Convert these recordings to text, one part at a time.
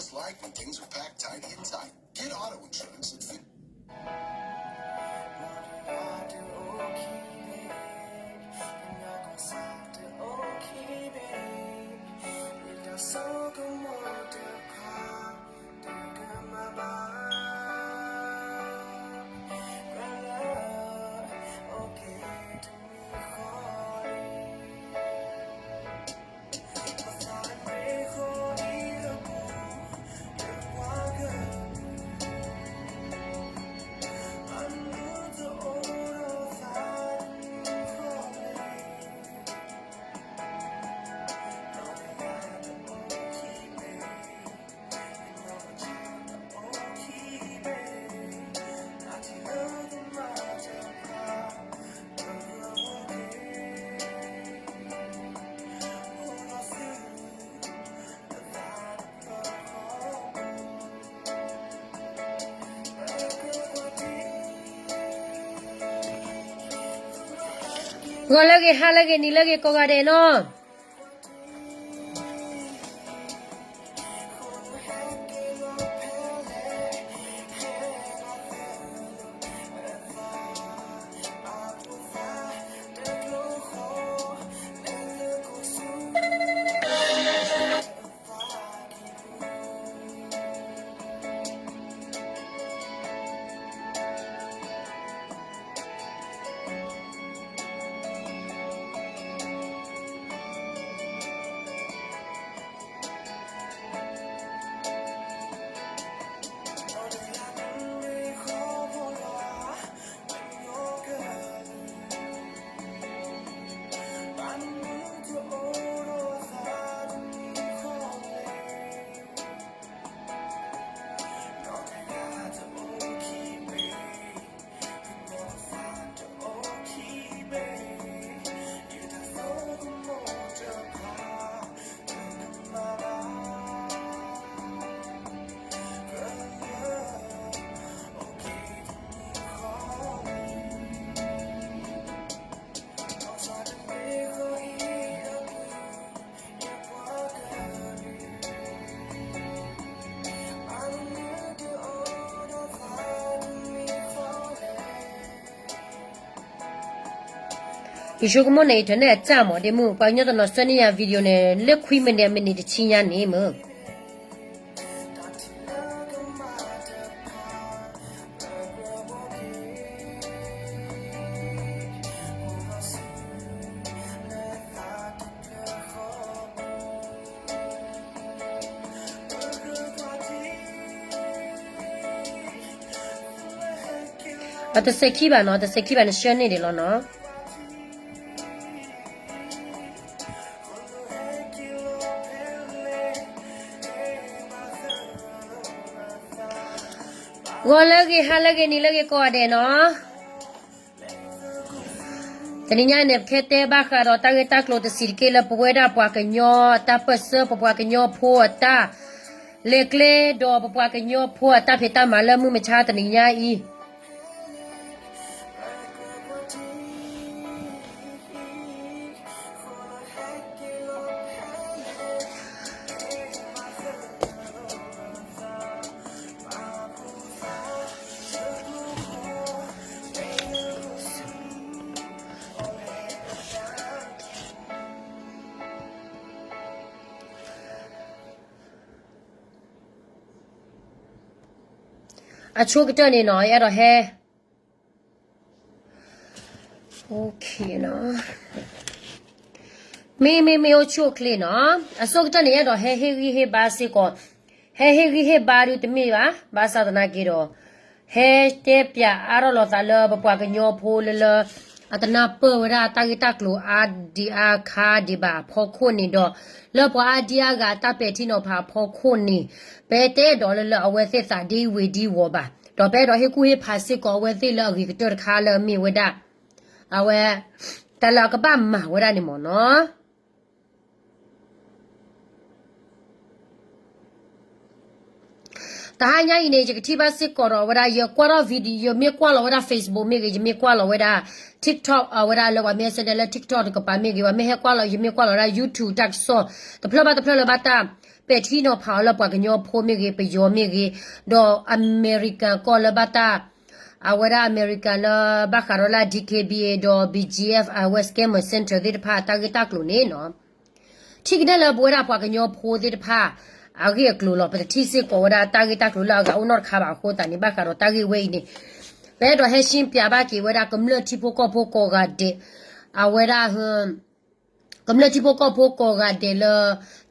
It's like when things are packed tight inside. Get auto insurance at Fit. Gíၤလၢအဂ့ၤ, ဟါလၢအဂ့ၤ, နံၤလၢအဂ့ၤ, ကိးဂၤဒဲးနီၤ. ယဆိကမိၣ်န့ၣ် အံၤထၢၣ်န့ၣ်အစၢ်မး ဒ်မုၢ် ပှၤကညီတနီၤဆှၢန့ၢ်ယၤ video န့ၣ် လၢခွံမံးနံး မံးနံးတဆံညါန့ၣ်မုၢ် အတစဲးခံဘၣ်နီၤ, တစဲးခံဘၣ်န့ၣ်ဆှၢန့ၢ်ဒံးလီၤနီၤ. ဂီၤလၢအဂ့ၤ, ဟါလၢအဂ့ၤ, နံၤလၢအဂ့ၤကိးဂၤဒဲးနီၤ. တနံၤညါန့ၣ် ပကဟဲတဲဘၣ်ဃးဒီးတၢ်ဂ့ၢ်တၢ်ကျိၤတဆံးတက့ၢ်လၢပဝဲဒၣ်ပှၤကညီအတၢ်ပၢၢ်ဆၢ ပပှၤကညီဖိအတၢ်လဲၤကျဲ ဒီးပပှၤကညီဖိအတၢ်ဖံးတၢ်မၤလၢမုၢ်မဆါတနံၤညါအံၤ အဆိကတၢၢ်န့ၣ်နီၤ ယအဲၣ်ဒိးဟဲ မ့မ့မ့ၢ်အိၣ်ဆူၣ်အိၣ်ချ့နီၤ, အဆိကတၢၢ်န့ၣ် ယအဲၣ်ဒိးဟဲဟ့ၣ်ဂံၢ်ဟ့ၣ်ဘါစ့ၢ်ကီး, ဟဲဟ့ၣ်ဂံၢ်ဟ့ၣ်ဘါဒုးတမ့ၢ်ဘၣ်, ဘၣ်ဆၣ်သနာ်က့ဒီး ဟဲတဲပၠးအါထီၣ်လိာ်သးလၢပပှၤကညီဖိလၢလၢ အတနၢ်ပၢၢ်ဝဲဒၣ်တၢ်ဂ့ၢ်တၢ်ကျိၤအါဒံးအါခါဒံးဘၣ်အဖီခိၣ်န့ၣ်ဒီး လၢပှၤအါဒံအါဂၤအတၢ်ပဲာ်ထံနီၤဖးအဖီခိၣ်န့ၣ် ပတအဲၣ်ဒိးလၢလၢအဝဲသ့ၣ်သးဒ့ဝ့ၤဒ့ဝီၤဘၣ်, ဒီးပအဲၣ်ဒိးဟ့ၣ်ကူၣ်ဟ့ၣ်ဖးစ့ၢ်ကီးအဝဲသ့ၣ်လၢအဂ့ၤကတၢၢ်တခါလၢအမ့ၢ်ဝဲဒၣ် အဝဲ တၢ်လၢအကဘၣ်မၤဝဲဒၣ်န့ၣ်မ့ၢ်နီၤ. တဟါညါအံၤန့ၣ် ယကထံၣ်ဘၣ်စ့ၢ်ကီးဒီးဝဲဒၣ် ယကွၢ်ထီၣ် video ယမ့ၢ်ကွၢ်လီၤဝဲဒၣ် Facebook မ့ၢ်ဂ့ၤ, ယမ့ၢ်ကွၢ်လီၤဝဲဒၣ် TikTok အဝဲဒၣ်လၢပှၤမ့ၢ်ဆဲဒၣ်လၢ TikTok တကပၤမ့ၢ်ဂ့ၤ, ပှၤမ့ၢ်ဟဲကွၢ်လီၤ ယမ့ၢ်ကွၢ်လီၤဝဲဒၣ် YouTube တၢ်ကစီၣ် တဖျၢၣ်ဘၣ်တဖျၢၣ်လၢဘၣ်တၢ်ပဲာ်ထံနီၤဖးအီၤလၢပှၤကညီဖိမ့ၢ်ဂ့ၤ, ပယီၤမ့ၢ်ဂ့ၤ, ဒီးအမဲရကၤကီၢ်လၢဘၣ်တၢ် အဝဲဒၣ်အမဲရကၤလၢ ဘၣ်ဃးဒီးလၢ DKBA ဒီး BGF အဝဲ Scammer Center သ့ၣ်တဖၣ်တၢ်ဂ့ၢ်တၢ်ကျိၤန့ၣ်နီၤ ထံၣ်ကဒါလၢပဝဲဒၣ်ပှၤကညီဖိသ့ၣ်တဖၣ် အဂ့ၢ်အကျိၤလီၤ. ပတထံၣ်စ့ၢ်ကီးဝဲဒၣ်တၢ်ဂ့ၢ်တၢ်ကျိၤလၢအဂၤအိၣ်နီတခါဘၣ်အဃိသတးန့ၣ် ဘၣ်ဃးဒီးတၢ်ဂ့ၢ်ဝဲအံၤန့ၣ် ပအဲၣ်ဒိးဟဲရှင်းပြဘၣ်က့ၤဝဲဒၣ်ကမျၢၢ်ထံဖိကီၢ်ဖိကိးဂၤဒဲး အဝဲဒၣ် ကမျၢၢ်ထံဖိကီၢ်ဖိကိးဂၤဒဲးလၢ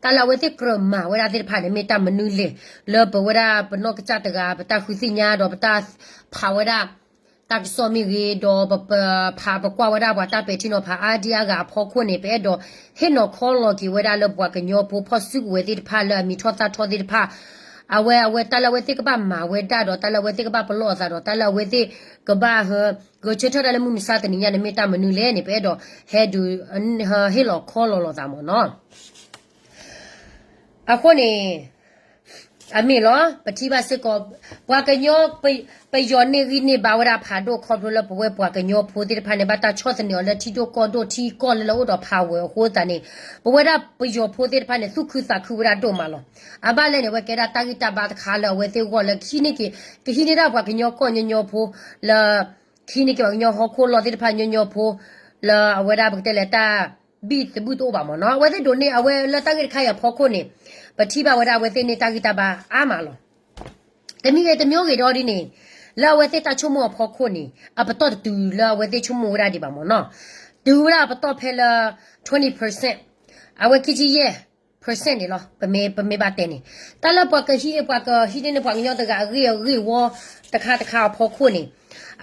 တၢ်လၢအဝဲသ့ၣ်ကြၢးမၤဝဲဒၣ်သ့ၣ်တဖၣ်န့ၣ် မ့ၢ်တၢ်မနုၤလဲၣ်, လၢပဝဲဒၣ်ပနီၢ်ကစၢ်တဂၤ ပတၢ်ဃုသ့ၣ်ညါဒီးပတၢ်ဖးဝဲဒၣ် တၢ်ကစီၣ်မ့ၢ်ဂ့ၤ, ဒီးပဖးပကွၢ်ဝဲဒၣ်ပှၤတၢ်ပဲာ်ထံနီၤဖးအါဒံအါဂၤအဖီခိၣ်န့ၣ် ပအဲၣ်ဒိးဟ့ၣ်နီၤခီလီၤက့ၤဝဲဒၣ်လၢပှၤကညီဖိဖီၣ်စုကဝဲၤသ့ၣ်တဖၣ်လၢအမံၤထီၣ်သၣ်ထီၣ်သ့ၣ်တဖၣ် အဝဲ အဝဲတၢ်လၢအဝဲသ့ၣ်ကဘၣ်မၤဝဲဒၣ်ဒီး တၢ်လၢအဝဲသ့ၣ်ကဘၣ်ပလီၢ်အသးဒီး တၢ်လၢအဝဲသ့ၣ်ကဘၣ် ဂဲၤဆၢထၢၣ်ဒၣ်လၢမုၢ်မဆါတနံၤညါန့ၣ် မ့ၢ်တၢ်မနုၤလဲၣ်န့ၣ် ပအဲၣ်ဒိးဟဲဒုး ဟ့ၣ်လီၤခီလီၤလီၤသးမ့ၢ်နီၤ. အဃိန့ၣ် အမ့ၢ်လီၤ ပထံၣ်ဘၣ်စ့ၢ်ကီး ပှၤကညီ ပယီၤန့ၢ်ဂံၢ်န့ၢ်ဘါဝဲဒၣ်ဖးဒိၣ် ခီဖျိလၢပဝဲပှၤကညီဖိသ့ၣ်တဖၣ်န့ၣ် ဘၣ်တၢ်ဆီၣ်သနံးအီၤလၢထံဒိၣ်ကီၢ်ဒိၣ် ထံကီၢ်လၢလၢအိၣ်ဒီး power အဃိသတးန့ၣ် ပဝဲဒၣ်ပယီၤဖိသ့ၣ်တဖၣ်န့ၣ် သူၣ်ခုသးခုဝဲဒၣ်ဒိၣ်မးလီၤ. အဘၣ်လဲၣ်န့ၣ် အဝဲကဲဒၣ်တၢ်ဂံၢ်တၢ်ဘါတခါလၢအဝဲသ့ၣ်ဂီၢ်လၢ ကဟံးန့ၢ်က့ၤ ကဟံးန့ၢ်ဒၣ်ပှၤကညီကီၢ်ညီညီဖိ လၢ ကဟံးန့ၢ်က့ၤပှၤကညီဟီၣ်ခိၣ်လီၢ်သ့ၣ်တဖၣ်ညီညီဖိ လၢအဝဲဒၣ်ပကတဲလဲၣ်တၢ် ဘံၣ်တဘုၣ်တအိၣ်ဘၣ်မ့ၢ်နီၤ. အဝဲသ့ၣ်ဒိးန့ၢ် အဝဲလၢတၢ်ဂ့ၢ်တခါအံၤအဖီခိၣ်န့ၣ် ပထံၣ်ဘၣ်ဝဲဒၣ်အဝဲသ့ၣ်န့ၢ်တၢ်ဂံၢ်တၢ်ဘါအါမးလီၤ. တမံၤဂ့ၤတမံၤဂ့ၤဒီးဒ်န့ၣ် လၢအဝဲသ့ၣ်တၢ်ဆိကမိၣ်အဖီခိၣ်န့ၣ် အပတီၢ်တတုၤလၢအဝဲသ့ၣ်ဆိကမိၣ်ဝဲဒၣ်ဒံးဘၣ်မ့ၢ်နီၤ. တုၤဝဲဒၣ်အပတီၢ်ဖဲလၢ twenty percent အဝဲခံဆံယဲၢ် percent န့ၣ်လီၤ. ပမ့ၢ် ပမ့ၢ်ဘၣ်တဲန့ၣ် တၢ်လၢပှၤကဟံးန့ၢ် ပှၤကဟံးန့ၢ်န့ၣ် ပှၤကညီတဂၤအဂ့ၢ်အဂ့ၢ်ဝီတခါတခါအဖီခိၣ်န့ၣ်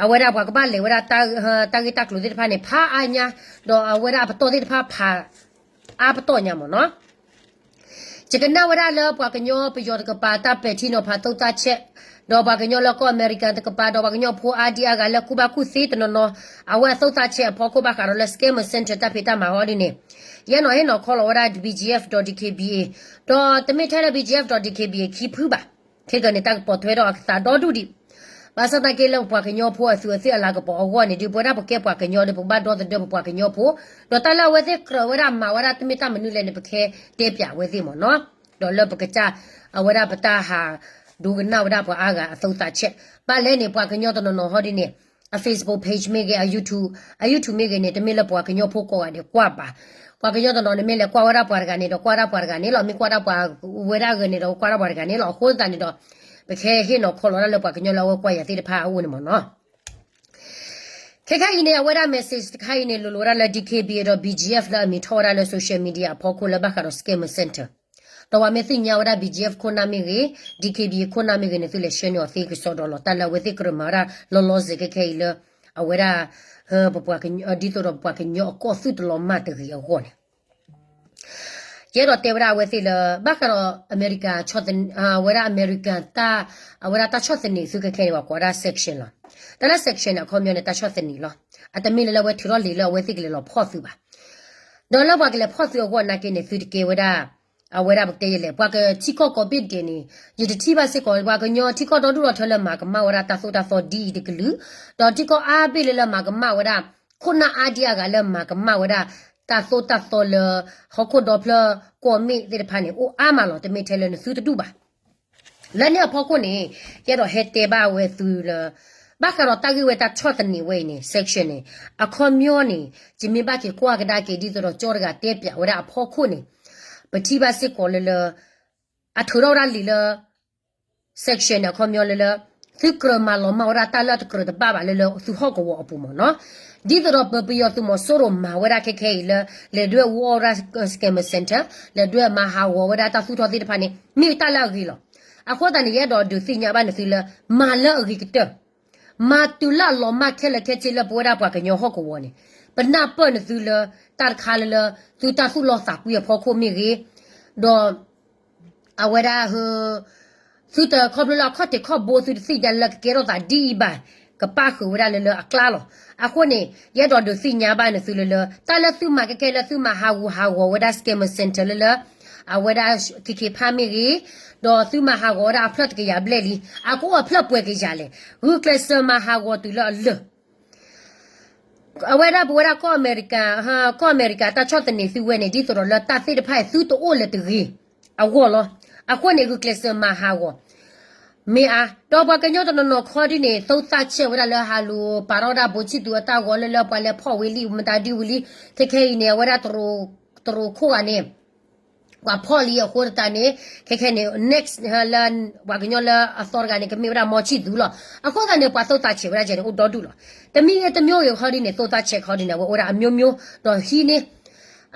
အဝဲဒၣ်ပှၤကဘၣ်လဲၤဝဲဒၣ် တၢ်ဂ့ၢ်တၢ်ကျိၤသ့ၣ်တဖၣ်န့ၣ် ဖးအါညါ ဒီးအဝဲဒၣ်အပတီၢ်သ့ၣ်တဖၣ်ဖး အါပတီၢ်ညါမ့ၢ်နီၤ. ယကနၣ်ဝဲဒၣ်လၢပှၤကညီပယီၤတကပၤ တၢ်ပဲာ်ထံနီၤဖးသုသၣ်ဆဲး, ဒီးပှၤကညီလၢကီၢ်အမဲရကၤတကပၤ ဒီးပှၤကညီဖိအါဒံအါဂၤလၢကူၣ်ဘၣ်ကူၣ်သ့တနီၤ နီၤ အဝဲအသုသၣ်ဆဲးအဖီခိၣ်ဘၣ်ဃးဒီးလၢ Scammer Center တၢ်ဖံးတၢ်မၤဟီဒ်န့ၣ် ယဲနီၤဟ့ၣ်နီၤခီလီၤဝဲဒၣ် BGF ဒီး DKBA ဒီးတမ့ၢ်ထဲလၢ BGF ဒီး DKBA ခံဖုဘၣ်. ခဲကနံၣ်န့ၣ် တၢ်ကပိာ်ထွဲဒီးအကသးဒီဒူၣ်ဒံး ဘၣ်ဆၣ်သနာ်က့လၢပပှၤကညီဖိအသူးအသ့ၣ်အလၤကပီၤအဂီၢ်န့ၣ် ဒ်ပဝဲဒၣ်ပကဲပှၤကညီဒီး ပကဘၣ်ဒီသဒၢပပှၤကညီဖိ, ဒီးတၢ်လၢအဝဲသ့ၣ်ကြၢးဝဲဒၣ်မၤဝဲဒၣ်တမ့ၢ်တၢ်မနုၤလဲၣ်န့ၣ် ပကဟဲတဲပၠးဝဲသ့ၣ်မ့ၢ်နီၤ. ဒီးလၢပကစၢ် အဝဲဒၣ်ပတၢ်ဟးဒိကနၣ်ဝဲဒၣ်ပှၤအါဂၤအသုသၣ်ဆဲး ဘၣ်လဲၣ်န့ၣ် ပှၤကညီတနီၤနီၤဟီဒ်န့ၣ် အ Facebook page မ့ၢ်ဂ့ၤ အ YouTube အ YouTube မ့ၢ်ဂ့ၤန့ၣ် တမ့ၢ်လၢပှၤကညီဖိကိးဂၤဒဲးကွၢ်ဘၣ်. ပှၤကညီတနီၤန့ၣ်မ့ၢ်လဲၤကွၢ်ဝဲဒၣ်ပှၤတဂၤန့ၣ်ဒီး ကွၢ်ဒၣ်ပှၤတဂၤန့ၣ်လီၤ. မ့ၢ်ကွၢ်ဒၣ်ပှၤဝဲဒၣ်ဂၤန့ၣ်ဒီး ကွၢ်ဒၣ်ပှၤတဂၤန့ၣ်လီၤ. အဃိသတးန့ၣ်ဒီး ပကဟဲဟ့ၣ်နီၤခီလီၤဒၣ်လၢပှၤကညီလၢအဝဲကွၢ်ယၤသ့ၣ်တဖၣ်အအိၣ်န့ၣ်မ့ၢ်နီၤ. ခဲခါအံၤန့ၣ် အဝဲဒၣ် message တခါအံၤန့ၣ် လိၤလိၤဝဲဒၣ်လၢ DKBA ဒီး BGF လၢအမံၤထီၣ်ဝဲဒၣ်လၢ social media အဖီခိၣ်လၢဘၣ်ဃးဒီး Scammer Center ဒီးပှၤမ့ၢ်သ့ၣ်ညါဝဲဒၣ် BGF ခိၣ်နၢ်မ့ၢ်ဂ့ၤ DKBA ခိၣ်နၢ်မ့ၢ်ဂ့ၤန့ၣ် သုလဲၤဆှၢန့ၢ်အီၤသ့ကစီဒီလီၤ. တၢ်လၢအဝဲသ့ၣ်ကြၢးမၤဝဲဒၣ်လီၤလီၤဆဲးခဲခဲအံၤလၢ အဝဲဒၣ် ပပှၤကညီ ဒ်သိးဒီးပပှၤကညီအကီၢ်သူၣ်တလီၤမၢ်တဂ့ၤအဂီၢ်န့ၣ် ယအဲၣ်ဒိးတဲဝဲဒၣ်အဝဲသ့ၣ်လၢ ဘၣ်ဃးဒီးအမဲရကၤ အဝဲဒၣ်အမဲရကၤ တၢ် အဝဲဒၣ်တၢ်ဆီၣ်သနံးသုခဲခဲန့ၣ် ပှၤကိးဝဲဒၣ် sanction လီၤ. တၢ်လၢ sanction န့ၣ် အခီပညီန့ၣ် တၢ်ဆီၣ်သနံးလီၤ. အတမ့ၢ်လၢလၢအဝဲထုးထီၣ်လံာ်လၢအဝဲသ့ၣ်ကလဲၤလီၤဖီၣ်သုဘၣ်. ဒီးလၢပှၤကလဲၤဖီၣ်သုအဂီၢ်နာ်က့န့ၣ် သုတကဲဝဲဒၣ် အဝဲဒၣ်ပကတဲယလဲၣ် ပှၤကထံကီၢ်ကိးဘ့ၣ်ဒဲးန့ၣ် ယတထံၣ်ဘၣ်စ့ၢ်ကီး ပှၤကညီထံကီၢ်ဒီဒူၣ်ဒီထၢလၢမၤကမၣ်ဝဲဒၣ်တၢ်သိၣ်တၢ်သီဒ်အံၤတကလုာ်, ဒီးထံကီၢ်အါဘ့ၣ်လၢလၢမၤကမၣ်ဝဲဒၣ် ခိၣ်နၢ်အါဒံအါဂၤလၢမၤကမၣ်ဝဲဒၣ် တၢ်သိၣ်တၢ်သီလၢ ဟီၣ်ခိၣ်ဒီဖျၢၣ်ကွီၢ်မ့ၣ်သ့ၣ်တဖၣ်န့ၣ် အိၣ်အါမးလီၤ. တမ့ၢ်ထဲလၢနသုတဒူၣ်ဘၣ်. လၢန့ၣ်အဖီခိၣ်န့ၣ် ယအဲၣ်ဒိးဟဲတဲဘၣ်ဝဲသုလၢ ဘၣ်ဃးဒီးတၢ်ဂ့ၢ်ဝဲတၢ်ဆီၣ်သနံးဝဲအံၤန့ၣ် sanction န့ၣ် အခီပညီန့ၣ် ယမ့ၢ်ဘၣ်က့ၤကွၢ်ကဒါက့ၤ ဒ်သိးဒီးကၠီတဂၤတဲပၠးဝဲဒၣ်အဖီခိၣ်န့ၣ် ပထံၣ်ဘၣ်စ့ၢ်ကီးလၢလၢ အထုးထီၣ်ဝဲဒၣ်လံာ်လၢ sanction န့ၣ် အခီပညီလၢလၢ သုကြၢးမၤလီၤမၢ်ဝဲဒၣ်တၢ်လၢအတကြၢးတဘၣ်ဘၣ်လၢလၢ သုဟီၣ်ကဝီၤအပူၤမ့ၢ်နီၤ. ဒ်သိးဒီးပပယီၤသုးမီၤစိရိၤမၤဝဲဒၣ်ခဲခဲအံၤလၢ လဲၤဒွဲၣ်အူအီၣ်ဝဲဒၣ် scammer center လဲၤဒွဲၣ်မၤဟးဂီၤဝဲဒၣ်တၢ်သူၣ်ထီၣ်သ့ၣ်တဖၣ်န့ၣ် မ့ၢ်တၢ်လၢအဂ့ၤလီၤ. အဃိသတးန့ၣ် ယအဲၣ်ဒိးဒုးသ့ၣ်ညါဘၣ်နသုလၢ မၤလၢအဂ့ၤကတၢၢ် မၤတုၤလၢအလီၤမၢ်ခဲလၢာ်ခဲဆ့လၢပဝဲဒၣ်ပှၤကညီဟီၣ်ကဝီၤန့ၣ် ပနၢ်ပၢၢ်နသုလၢ တၢ်တခါလၢလၢ သုတၢ်သူၣ်လီသးကွံအဖီခိၣ်မ့ၢ်ဂ့ၤ, ဒီး အဝဲဒၣ် သုတခီဖျိလၢအခီၣ်ထံးခီၣ်ဘိသုတသ့ၣ်ညါလၢကကဲထီၣ်သးဒ်အံၤဘၣ်, ကပၣ်ဃုာ်ဝဲဒၣ်လၢလၢအကျါလီၤ. အဃိန့ၣ် ယအဲၣ်ဒိးဒုးသ့ၣ်ညါဘၣ်နသုလၢလၢ တၢ်လၢသုမၤခဲခဲလၢသုမၤဟးဂူာ်ဟးဂီၤဝဲဒၣ် scammer center လၢလၢ အဝဲဒၣ် ခ့ခ့ဖါမ့ၢ်ဂ့ၤ, ဒီးသုမၤဟးဂီၤဝဲဒၣ်အဖျၢၣ်တကယၤဘျဲၣ်လံ, အကအိၣ်အဖျၢၣ်ပှဲၤကယၤလဲၣ်, ဂုာ်ကျဲးစၢးမၤဟးဂီၤတုၤလၢအလၢာ် အဝဲဒၣ်ပဝဲဒၣ်ကီၢ်အမဲရကၤ, ကီၢ်အမဲရကၤတၢ်ဆီၣ်သနံးသုဝဲန့ၣ် ဒ်သိးဒီးလၢတၢ်သ့ၣ်တဖၣ်အံၤသုတအိၣ်လၢၤတဂ့ၤအဂီၢ်လီၤ. အဃိန့ၣ် ဂုာ်ကျဲးစၢးမၤဟးဂီၤ မ့ၢ်အါ, ဒီးပှၤကညီတနီၤနီၤခီဒ်န့ၣ် သုသးဆဲးဝဲဒၣ်လၢဟးလူၤပာ်ထီၣ်ဝဲဒၣ်ဘိဆံၣ်သူအတၢ်ဂီၤလၢလၢပှၤလဲၤဖီၣ်ဝံၤလံ မတၤဒုဝံၤလံ, ခဲခဲအံၤန့ၣ် အဝဲဒၣ် တရူးခိၣ်ဂၤန့ၣ် ပှၤဖီၣ်လံအဃိသတးန့ၣ် ခဲခဲန့ၣ် next လၢ ပှၤကညီလၢအသီတဂၤန့ၣ် ကမ့ၢ်ဝဲဒၣ်မီဆံၣ်သူလီၤ. အဃိသတးန့ၣ် ပှၤသုသးဆဲးဝဲဒၣ်ကဲန့ၣ် အိၣ်ဒီဒူၣ်လီၤ. တမံၤဂ့ၤတမံၤဂ့ၤခီဒ်န့ၣ် သုသးဆဲးခီဒ်န့ၣ် အဝဲအိၣ်ဒၣ်အမျိုးမျိုး ဒီးဟံးန့ၢ်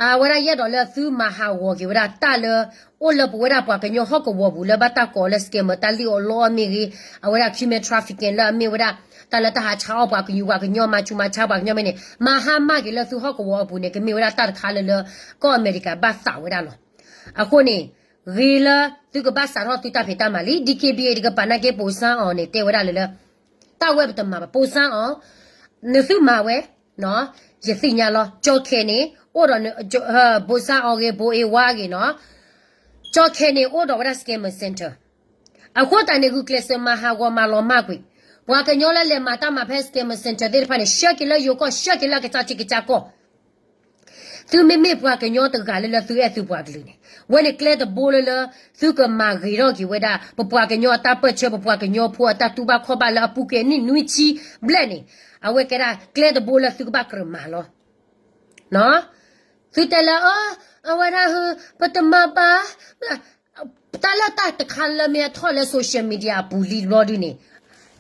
အဝဲဒၣ်ယအဲၣ်ဒိးလၢသုမၤဟးဂီၤက့ၤဝဲဒၣ်တၢ်လၢ အိၣ်လၢပဝဲဒၣ်ပှၤကညီဟီၣ်ကဝီၤပူၤလၢဘၣ်တၢ်ကိးလၢ scammer တၢ်လံၣ်အီၣ်လီအီၣ်မ့ၢ်ဂ့ၤ, အဝဲဒၣ် human trafficking လၢအမ့ၢ်ဝဲဒၣ် တၢ်လၢတၢ်ဟးဆါအီၣ်ပှၤကယူၤပှၤကညီ မၤဆူးမၤဆါပှၤကညီမ့ၢ်န့ၣ် မၤဟါမၢ်က့ၤလၢသုဟီၣ်ကဝီၤအပူၤန့ၣ် ကမ့ၢ်ဝဲဒၣ်တၢ်တခါလၢလၢ ကီၢ်အမဲရကၤဘၣ်သးဝဲဒၣ်လီၤ. အဃိန့ၣ် ဂ့ၤလၢသုကဘၣ်စးထီၣ်သုတၢ်ဖံးတၢ်မၤလံ. DKBA တကပၤနာ်က့ ပိစၣ်အီၤန့ၣ် တဲဝဲဒၣ်လၢလၢ တၢ်ဝဲပတမၤဘၣ် ပိစၣ်အီၤ နသုမၤဝဲ ယသ့ၣ်ညါလီၤ. ကၠီခဲန့ၣ် အိၣ်ဒီး ပိစၣ်အီၤဂ့ၤ ဘိအ့ဝါဂ့ၤနီၤ ကၠီခဲန့ၣ် အိၣ်ဒီးဝဲဒၣ် scammer center အဃိသတးန့ၣ် ဂုာ်ကျဲးစၢးမၤဟးဂီၤမၤလီၤမၢ်ကွံာ် ပှၤကညီလၢလဲၤမၤတၢ်မၤဖဲ scammer center သ့ၣ်တဖၣ်န့ၣ် ဆှၢက့ၤလၢယိၤကီၢ် ဆှၢက့ၤလၢအကစၢ်ထံကစၢ်ကီၢ် သုမ့မ့ၢ်ပှၤကညီတဂၤလၢလၢသုအဲၣ်သုပှၤကလုာ်န့ၣ် ဝဲန့ၣ်ကျဲတဘိလၢလၢ သုကမၤဂ့ၤထီၣ်က့ၤဝဲဒၣ် ပပှၤကညီအတၢ်ပၢၢ်ဆၢ ပပှၤကညီဖိအတၢ်တူၢ်ဘၣ်ခီၣ်ဘၣ်လၢအပူၤကွံာ်နံၣ်နွံဆံဘျဲၣ်န့ၣ် အဝဲကဲဒၣ်ကျဲတဘိလၢသုကဘၣ်ကြၢးမၤလီၤ. သုတဲလၢ အဝဲဒၣ် ပတမၤဘၣ် တၢ်လၢတၢ်တခါလၢမ့ၢ်အထီၣ်လၢ social media အပူၤလံတဘျီဒုန့ၣ်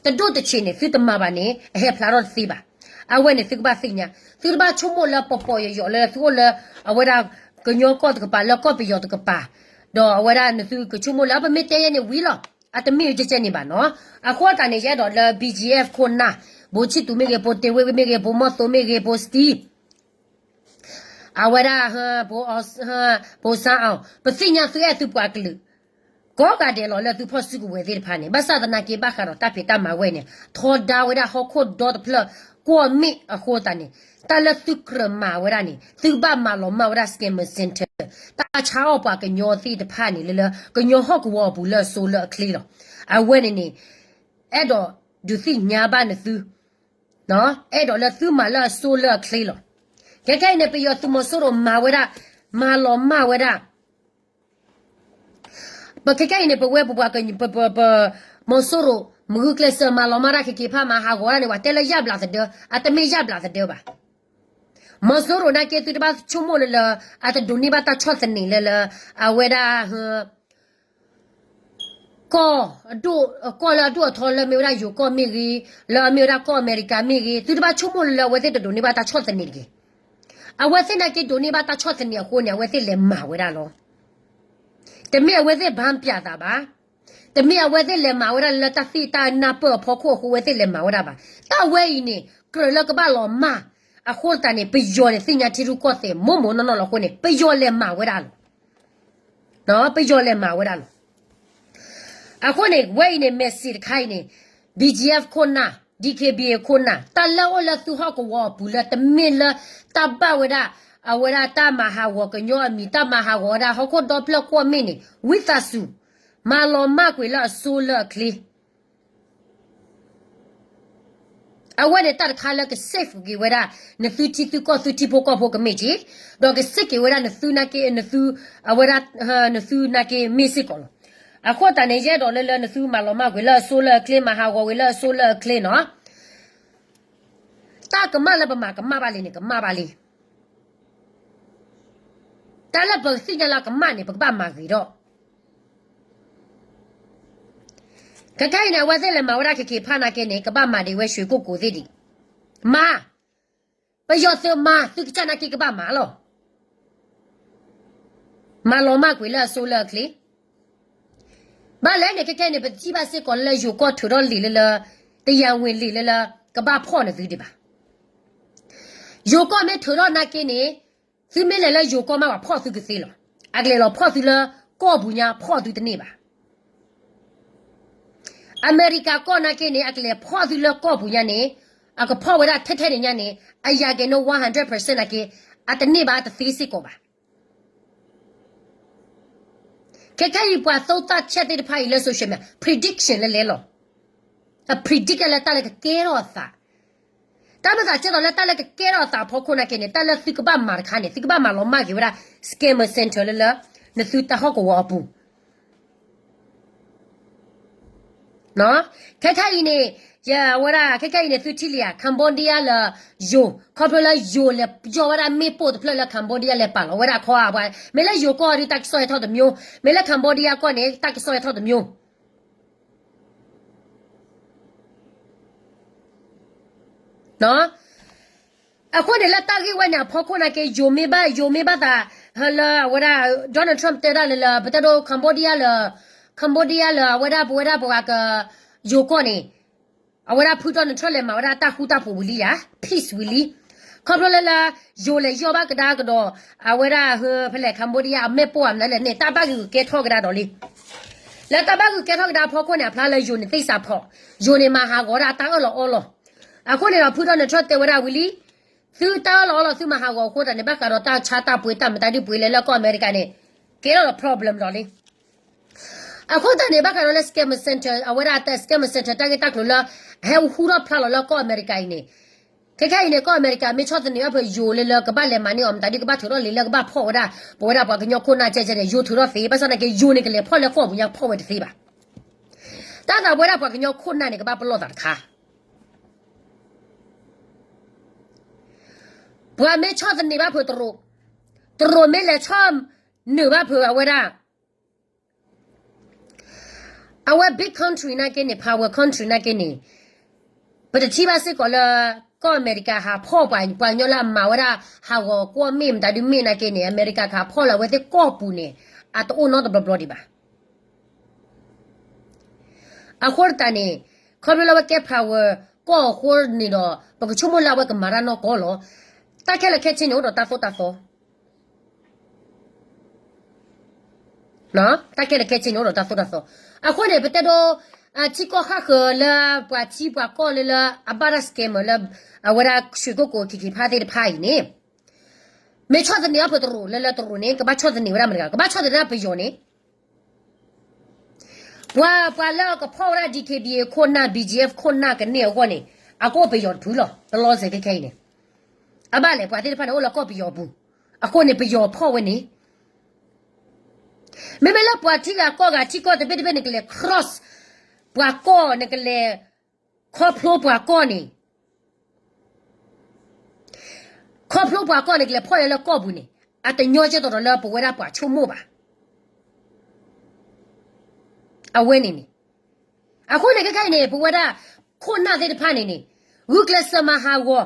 တဒိၣ်တဆံးန့ၣ် သုတမၤဘၣ်န့ၣ် အဟဲဖျါထီၣ်တသ့ဘၣ်. အဝဲန့ၣ်သုကဘၣ်သ့ၣ်ညါ သုတဘၣ်ဆိကမိၣ်လၢပီၤပီၤယိာ်ယိာ်လၢသုအိၣ်လၢ အဝဲဒၣ် ကညီကီၢ်တကပၤလၢကီၢ်ပယီၤတကပၤ ဒီးအဝဲဒၣ်နသုကဆိကမိၣ်လၢ ပမ့ၢ်တဲယဲန့ၣ်ဝံၤလီၤ အတမ့ၢ်ကဲကဲန့ၣ်ဘၣ်နီၤ. အဃိသတးန့ၣ် ယအဲၣ်ဒိးလၢ ဘီကီၢ်အ့ၣ် ခိၣ်နၢ် ဘိဆံၣ်သူမ့ၢ်ဂ့ၤ ဖိတ့ဝ့ၢ်မ့ၢ်ဂ့ၤ ဖိမီၢ်သိမ့ၢ်ဂ့ၤ ဖိစတံ အဝဲဒၣ် ဖိစၣ်အီၤ ပသ့ၣ်ညါသုအဲၣ်သုပှၤကလုာ် ကိးဂၤဒဲးလီၤလၢသုဖီၣ်စုကဝဲၤသ့ၣ်တဖၣ်န့ၣ် ဘၣ်ဆၣ်သနာ်က့ ဘၣ်ဃးဒီးတၢ်ဖံးတၢ်မၤဝဲန့ၣ် ထီဒါဝဲဒၣ်ဟီၣ်ခိၣ်ဒီတဖျၢၣ်ကွီၢ်မ့ၣ်အဃိသတးန့ၣ် တၢ်လၢသုကြၢးမၤဝဲဒၣ်န့ၣ် သုကဘၣ်မၤလီၤမၢ်ဝဲဒၣ် scammer center တၢ်ဆါအီၣ်ပှၤကညီသ့ၣ်တဖၣ်န့ၣ် လၢလၢကညီဟီၣ်ကဝီၤအပူၤလၢအစိလၢအချ့လီၤ. အဝဲန့ၣ်န့ၣ် အဲၣ်ဒိးဒုးသ့ၣ်ညါဘၣ်နသု အဲၣ်ဒိးလၢသုမၤလၢအစိလၢအချ့လီၤ. ခဲခဲအံၤန့ၣ် ပယီၤသုးမီၤစိရိၤမၤဝဲဒၣ် မၤလီၤမၢ်ဝဲဒၣ် ပခဲခဲအံၤန့ၣ် ပဝဲပပှၤက ပ ပ ပ မီၤစိရိၤ မ့ၢ်ဂုာ်ကျဲးစၢးမၤလီၤမၢ်တၢ် ခ့ခ့ဖးမၤဟးဂီၤဒၣ်န့ၣ် ပှၤတဲလၢယၢ်ဘျးသဒၢ အတမ့ၢ်ယၢ်ဘျးသဒၢဘၣ်. မီၤစိရိၤနာ်က့ သုတဘၣ်ဆိကမိၣ်လၢလၢ အတဒိးန့ၢ်ဘၣ်တၢ်ဆီၣ်သနံးလၢလၢ အဝဲဒၣ် ကီၢ် ကီၢ်လၢအဒိၣ်အထီလၢအမ့ၢ်ဝဲဒၣ်ယိၤကီၢ်မ့ၢ်ဂ့ၤ, လၢအမ့ၢ်ဝဲဒၣ်ကီၢ်အမဲရကၤမ့ၢ်ဂ့ၤ, သုတဘၣ်ဆိကမိၣ်လၢလၢအဝဲသ့ၣ်တဒိးန့ၢ်ဘၣ်တၢ်ဆီၣ်သနံးတဂ့ၤ. အဝဲသ့ၣ်နာ်က့ဒိးန့ၢ်ဘၣ်တၢ်ဆီၣ်သနံးအဃိန့ၣ် အဝဲသ့ၣ်လဲၤမၤဝဲဒၣ်လီၤ. တမ့ၢ်အဝဲသ့ၣ်ဘၣ်ပၠးသးဘၣ်. တမ့ၢ်အဝဲသ့ၣ်လဲၤမၤဝဲဒၣ်လၢတၢ်သ့ၣ်တၢ်နၢ်ပၢၢ်အဖီခိၣ်အဃိ အဝဲသ့ၣ်လဲၤမၤဝဲဒၣ်ဘၣ်. တၢ်ဝဲအံၤန့ၣ် ကြၢးလၢကဘၣ်လီၤမၢ်အဃိသတးန့ၣ် ပယီၤန့ၣ်သ့ၣ်ညါထံရူၢ်ကီၢ်သဲး မိၢ်မိၢ်နီၢ်နီၢ်လီၤအဃိန့ၣ် ပယီၤလဲၤမၤဝဲဒၣ်လီၤ. ပယီၤလဲၤမၤဝဲဒၣ်လီၤ. အဃိန့ၣ် ဝဲအံၤန့ၣ် message တခါအံၤန့ၣ် ဘီကီၢ်အ့ၣ် ခိၣ်နၢ်, ဒံၣ်ခ့ဘံၣ်အ့ၣ် ခိၣ်နၢ်, တၢ်လၢအိၣ်လၢသုဟီၣ်ကဝီၤအပူၤလၢတမ့ၢ်လၢတၢ်ဘၣ်ဝဲဒၣ် အဝဲဒၣ်တၢ်မၤဟးဂီၤကညီအမံၤ တၢ်မၤဟးဂီၤဝဲဒၣ်ဟီၣ်ခိၣ်ဒီဖျၢၣ်ကွီၢ်မ့ၣ်န့ၣ် ဝံသးစူၤ မၤလီၤမၢ်ကွံာ်လၢအစိလၢအချ့ အဝဲန့ၣ်တၢ်တခါလၢက save က့ၤဝဲဒၣ် နသုထံသုကီၢ်သုထံဖိကီၢ်ဖိကမ့ၢ်က့ၤ, ဒီးက save က့ၤဝဲဒၣ်နသုနာ်က့ နသု အဝဲဒၣ် နသုနာ်က့မ့ၢ်စ့ၢ်ကီးလီၤ. အဃိသတးန့ၣ် ယအဲၣ်ဒိးလၢလၢနသုမၤလီၤမၢ်ကွံာ်လၢအစိလၢအချ့ မၤဟးဂီၤကွံာ်လၢအစိလၢအချ့နီၤ. တၢ်ကမၣ်လၢပမၤကမၣ်ဘၣ်လံန့ၣ် ကမၣ်ဘၣ်လံ. တၢ်လၢပသ့ၣ်ညါလၢကမၣ်န့ၣ် ပကဘၣ်မၤဂ့ၤထီၣ် ခဲခဲအံၤန့ၣ် အဝဲသ့ၣ်လဲၤမၤဝဲဒၣ်ခဲက့ၤဖးနာ်က့န့ၣ် ကဘၣ်မၤဒံးဝဲ ရွှေကုက္ကို သ့ၣ်ဒံး, မၤ, ပယီၤသုးမၤ သုကစၢ်နာ်က့ကဘၣ်မၤလီၤ. မၤလီၤမၢ်ကွံာ်လၢအစိလၢအချ့ ဘၣ်လဲၣ်န့ၣ် ခဲခဲန့ၣ် ပထံၣ်ဘၣ်စ့ၢ်ကီးလၢယိၤကီၢ်ထုးထီၣ်လံာ်လၢလၢ တယၤဝ့ၤလံာ်လၢလၢ ကဘၣ်ဖီၣ်နသုဒံးဘၣ်. ယိၤကီၢ်မ့ၢ်ထုးထီၣ်နာ်က့န့ၣ် သုမ့ၢ်လဲၤလၢယိၤကီၢ်မး ပှၤဖီၣ်သုကသ့လီၤ. အကလဲၤလီၤဖီၣ်သုလၢကီၢ်ပူၤညါ ဖီၣ်သုတန့ၢ်ဘၣ်. အမဲရကၤကီၢ်နာ်က့န့ၣ် အကလဲၤဖီၣ်သုလၢကီၢ်ပူၤညါန့ၣ် အကဖီၣ်ဝဲဒၣ်ထဲထဲန့ၣ်ညါန့ၣ် အယၤကဲၤနိ one hundred percent နာ်က့ အတန့ၢ်ဘၣ်တသ့စ့ၢ်ကီးဘၣ်. ခဲခဲအံၤပှၤ သုံးသပ်ချက် သ့ၣ်တဖၣ်အံၤလၢ social media prediction လၢလဲလီၤ. အ predict လၢတၢ်လၢကကဲထီၣ်အသး, တၢ်မ့ၢ်သးကဲထီၣ်လၢတၢ်လၢကကဲထီၣ်အသးအဖီခိၣ်နာ်က့န့ၣ် တၢ်လၢသုကဘၣ်မၤတခါန့ၣ် သုကဘၣ်မၤလီၤမၢ်က့ၤဝဲဒၣ် scammer center လၢလၢ နသုတၢ်ဟီၣ်ကဝီၤအပူၤ ခဲခဲအံၤန့ၣ် ယဝဲဒၣ် ခဲခဲအံၤန့ၣ် သုထံၣ်လံဧါ Cambodia လၢယိၤ ခီဖျိလၢယိၤလဲၤယီၢ်ဝဲဒၣ်မ့ၣ်ပိၢ်တဖျၢၣ်လၢ Cambodia လဲၤပာ်လီၤဝဲဒၣ်ခီဧါ, မ့ၢ်လၢယိၤကီၢ်ဒုး တၢ်ကစီၣ်ဟဲထီၣ်တမျိုး, မ့ၢ်လၢ Cambodia ကီၢ်န့ၣ် တၢ်ကစီၣ်ဟဲထီၣ်တမျိုး အဃိန့ၣ် လၢတၢ်ဂ့ၢ်ဝဲန့ၣ်အဖီခိၣ်နာ်က့ ယိၤမ့ၢ်ဘၣ် ယိၤမ့ၢ်ဘၣ်သး ဟဲလၢအဝဲဒၣ် Donald Trump တဲဒၣ်လၢလၢ ပတဲဒိ Cambodia လၢ Cambodia လၢအဝဲဒၣ် ပဝဲဒၣ်ပှၤက ယိၤကီၢ်န့ၣ် အဝဲဒၣ်ဖု Donald Trump လဲၤမၤဝဲဒၣ်တၢ်ဃူတၢ်ဖိးဝံၤလံဧါ peace ဝံၤလံ, ခီဖျိလၢလၢ ယိၤလဲၤယီၢ်ဘၣ်ကဒါကဒီး အဝဲဒၣ်ဟၢဖဲလဲၣ် Cambodia အမ့ၣ်ပိၢ်အမနုၤလဲၣ်န့ၣ် တၢ်ဘၣ်ဂုာ်ကဲထီၣ်ကဒါဒီးလံ လၢတၢ်ဘၣ်ဂုာ်ကဲထီၣ်ကဒါအဖီခိၣ်န့ၣ် အဖျါလၢယိၤန့ၣ်သ့ၣ်စးဖီၣ်, ယိၤန့ၣ်မၤဟးဂီၤဒၣ်တၢ်အၢၣ်လီၤအီလီၤ, အဃိန့ၣ်ဒီးဖု Donald Trump တဲဝဲဒၣ်ဝံၤလံ, သုတၢ်အၢၣ်လီၤအီလီၤသုမၤဟးဂီၤအဃိသတးန့ၣ် ဘၣ်ဃးဒီးတၢ်ဆါတၢ်ပှ့ၤတၢ်မတၤဒုပှ့ၤလဲၤလၢကီၢ်အမဲရကၤန့ၣ် ကဲထီၣ်ဒီး problem ဒီးလံ အဃိသတးန့ၣ် ဘၣ်ဃးဒီးလၢ scammer center အဝဲဒၣ် scammer center တၢ်ဂ့ၢ်တၢ်ကျိၤလၢ အဟဲဟူထီၣ်ဖျါလီၤလၢကီၢ်အမဲရကၤအံၤန့ၣ်, ခဲခဲအံၤန့ၣ် ကီၢ်အမဲရကၤ မ့ၢ်ဆီၣ်သနံးဘၣ်ဖဲယိၤလၢလၢကဘၣ်လဲၤမၤန့ၢ်အီၤမတၤဒု ကဘၣ်ထုးထီၣ်လံာ်လၢကဘၣ်ဖီၣ်ဝဲဒၣ် ပဝဲဒၣ်ပှၤကညီခိၣ်နၢ်ကဲကဲန့ၣ် ယိၤထုးထီၣ်သ့ ဘၣ်ဆၣ်သနာ်က့ ယိၤန့ၣ်ကလဲၤဖီၣ်လၢကီၢ်ပူၤညါဖီၣ်ဝဲတသ့ဘၣ်. တၢ်သးပဝဲဒၣ်ပှၤကညီခိၣ်နၢ်န့ၣ် ကဘၣ်ပလီၢ်သးတခါ ပှၤမ့ၢ်ဆီၣ်သနံးဘၣ်ဖဲတရူး, တရူးမ့ၢ်လဲၤဆီၣ်နုာ်ဘၣ်ဖဲအဝဲဒၣ် အဝဲ big country နာ်က့န့ၣ် power country နာ်က့န့ၣ်, ပတထံၣ်ဘၣ်စ့ၢ်ကီးလၢ ကီၢ်အမဲရကၤဟးဖီၣ်ပှၤ ပှၤကညီလၢအမၤဝဲဒၣ် ဟးဂီၤကွီၢ်မ့ၣ်မတၤဒုမ့ၢ်နာ်က့န့ၣ် အမဲရကၤကဟးဖီၣ်လၢအဝဲသ့ၣ်ကီၢ်ပူၤန့ၣ် အတအိၣ်နီတဘျီဘျီဒံးဘၣ်. အဃိသတးန့ၣ် ခီဖျိလၢအဝဲကဲ power ကီၢ်အဃိန့ၣ်ဒီး ပကဆိကမိၣ်လၢအဝဲကမၤတၢ်နီၢ်ကီၢ်လီၤ. တၢ်ခဲလၢာ်ခဲဆ့န့ၣ်အိၣ်ဒီးတၢ်သိၣ်တၢ်သီ တၢ်ခဲလၢာ်ခဲဆ့န့ၣ်အိၣ်ဒီးတၢ်သိၣ်တၢ်သီ. အဃိန့ၣ် ပတဲဒိ ထံကီၢ်ဃၣ်ဃၢၤလၢ ပှၤထံပှၤကီၢ်လၢလၢ အဘၣ်တၢ် scammer လၢ အဝဲဒၣ် ရွှေကုက္ကို ခံခံဖးသ့ၣ်တဖၣ်အံၤန့ၣ်, မ့ၢ်ဆီၣ်သနံးအီၤဖဲတရူးလၢလၢတရူးန့ၣ် ကဘၣ်ဆီၣ်သနံးဝဲဒၣ်မတၤတဂၤ ကဘၣ်ဆီၣ်သနံးဒၣ်ပယီၤန့ၣ် ပှၤ ပှၤလၢအကဖီၣ်ဝဲဒၣ် DKBA ခိၣ်နၢ် BGF ခိၣ်နၢ်ကန့ၢ်အဂီၢ်န့ၣ် အကအိၣ်ပယီၤတဖုလီၤ. တလီၤစဲးခဲခဲအံၤန့ၣ် အဘၣ်လဲၣ် ပှၤသ့ၣ်တဖၣ်န့ၣ် အိၣ်လၢကီၢ်ပယီၤအပူၤ, အဃိန့ၣ် ပယီၤဖီၣ်ဝဲန့ၣ် မ့မ့ၢ်လၢပှၤထံဂၤကီၢ်ဂၤ ထံကီၢ်တဘ့ၣ်တဘ့ၣ်န့ၣ် ကလဲၤ cross ပှၤကီၢ် နကလဲၤ ခီဖျိပှၤကီၢ်န့ၣ် ခီဖျိပှၤကီၢ်န့ၣ် ကလဲၤဖီၣ်ယၤလၢကီၢ်ပူၤန့ၣ် အတညီကဲသိးဒီးလၢပဝဲဒၣ်ပှၤဆိကမိၣ်ဘၣ်. အဝဲန့ၣ်န့ၣ် အဃိန့ၣ် ခဲခဲအံၤန့ၣ် ပဝဲဒၣ် ခိၣ်နၢ်သ့ၣ်တဖၣ်န့ၣ်န့ၣ် ဂုာ်ကျဲးစၢးမၤဟးဂီၤ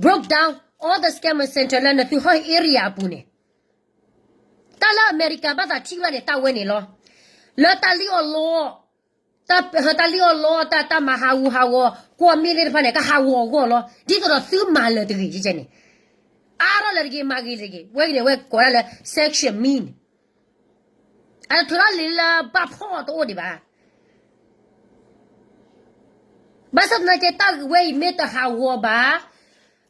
broke down all the scammer center လၢနသုဟီၣ် area အပူၤန့ၣ် တၢ်လၢအမဲရကၤဘၣ်သးထံၣ်ဘၣ်န့ၣ် တၢ်ဝဲန့ၣ်လီၤ. လၢတၢ်လံၣ်အီၣ်လီအီၣ် တၢ် တၢ်လံၣ်အီၣ်လီအီၣ် တၢ် တၢ်မၤဟးဂူာ်ဟးဂီၤ ကွီၢ်မ့ၣ်သ့ၣ်တဖၣ်န့ၣ် ကဟးဂီၤအဂီၢ်လီၤ. ဒ်သိးဒီးသုမၤလၢၤတဂ့ၤ ယဲန့ၣ် အါထီၣ်လၢၤတဂ့ၤ မၤဂ့ၤလၢၤတဂ့ၤ ဝဲကန့ၣ် ဝဲကိးဒၣ်လၢ sanction မ့ၢ်န့ၣ် အတထုးထီၣ်လံာ်လၢဘၣ်ဖီၣ်တအိၣ်ဒံးဘၣ်. ဘၣ်ဆၣ်သနာ်က့ တၢ်ဝဲအံၤမ့ၢ်တဟးဂီၤဘၣ်,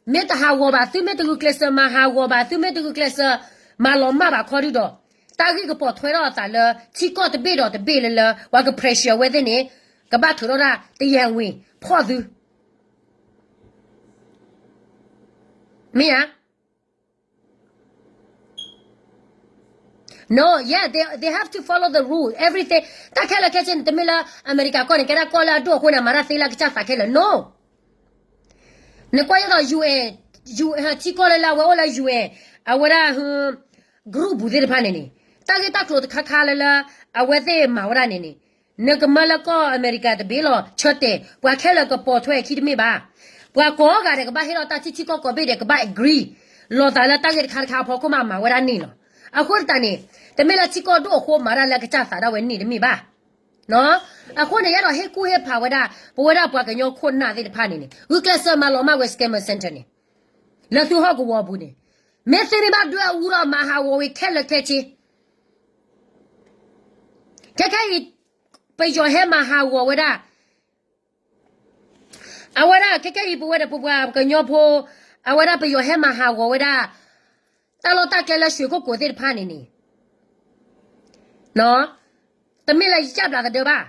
မ့ၢ်တဟးဂီၤဘၣ်, သုမ့ၢ်တဂုာ်ကျဲးစၢးမၤဟးဂီၤဘၣ်, သုမ့ၢ်တဂုာ်ကျဲးစၢးမၤလီၤမၢ်ဘၣ်ခီဒုဒီး တၢ်ဂ့ၢ်ကပိာ်ထွဲထီၣ်အသးလၢ ထံကီၢ်တဘ့ၣ်ဒီးတဘ့ၣ်လၢလၢ ပှၤက pressure ဝဲသ့ၣ်န့ၣ် ကဘၣ်ထုးထီၣ်ဒၣ်တယဲၢ်ဝ့ၤ ဖီၣ်သု မ့ၢ်ဧါ. No, yeah, they, they have to follow the rule, everything. တၢ်ခဲလၢာ်ခဲဆ့န့ၣ် တမ့ၢ်လၢအမဲရကၤကီၢ်န့ၣ် ကဲဒၣ်ကီၢ်လၢအဒိၣ်အဃိန့ၣ် အမၤတၢ်သ့လၢအကစၢ်သးခဲလၢာ် no. နကွၢ်ယဲသိး UN, UN ထံကီၢ်လၢလၢအဝဲအိၣ်လၢ UN အဝဲဒၣ် group ပူၤသ့ၣ်တဖၣ်န့ၣ်န့ၣ် တၢ်ဂ့ၢ်တၢ်ကျိၤတခါခါလၢလၢ အဝဲသ့ၣ်မၤဝဲဒၣ်န့ၣ်န့ၣ် နကမၢလၢကီၢ်အမဲရကၤတဘ့ၣ်လီၤ ဆၢတဲာ် ပှၤခဲလၢာ်ကပိာ်ထွဲအခံတမ့ၢ်ဘၣ်. ပှၤကိးဂၤဒဲးကဘၣ်ဟ့ၣ်လီၤတၢ်ထံၣ်ထံကီၢ်ကိးဘ့ၣ်ဒဲးကဘၣ် agree လိာ်သးလၢတၢ်ဂ့ၢ်တခါတခါအဖီခိၣ်မးမၤဝဲဒၣ်န့ၣ်လီၤ. အဃိသတးန့ၣ် တမ့ၢ်လၢထံကီၢ်ဒိၣ်အဃိမၤတၢ်လၢကစၢ်သးဒၣ်ဝဲန့ၣ်တမ့ၢ်ဘၣ်. အဃိန့ၣ် ယအဲၣ်ဒိးဟ့ၣ်ကူၣ်ဟ့ၣ်ဖးဝဲဒၣ် ပဝဲဒၣ်ပှၤကညီခိၣ်နၢ်သ့ၣ်တဖၣ်န့ၣ်န့ၣ် ဂုာ်ကျဲးစၢးမၤလီၤမၢ်ဝဲ scammer center န့ၣ် လၢသုဟီၣ်ကဝီၤပူၤန့ၣ် မ့ၢ်သ့န့ၢ်ဘၣ်ဒွဲၣ်အူဒီးမၤဟးဂီၤဝံၤခဲလၢာ်ခဲဆ့ ခဲခဲအံၤ ပယီၤဟဲမၤဟးဂီၤဝဲဒၣ် အဝဲဒၣ်ခဲခဲအံၤ ပဝဲဒၣ်ပပှၤကညီဖိ အဝဲဒၣ်ပယီၤဟဲမၤဟးဂီၤဝဲဒၣ် တၢ်လီၢ်တၢ်ကျဲလၢ ရွှေကုက္ကို သ့ၣ်တဖၣ်န့ၣ်န့ၣ် တမ့ၢ်လၢယၢ်ဘျးသဒၢဘၣ်,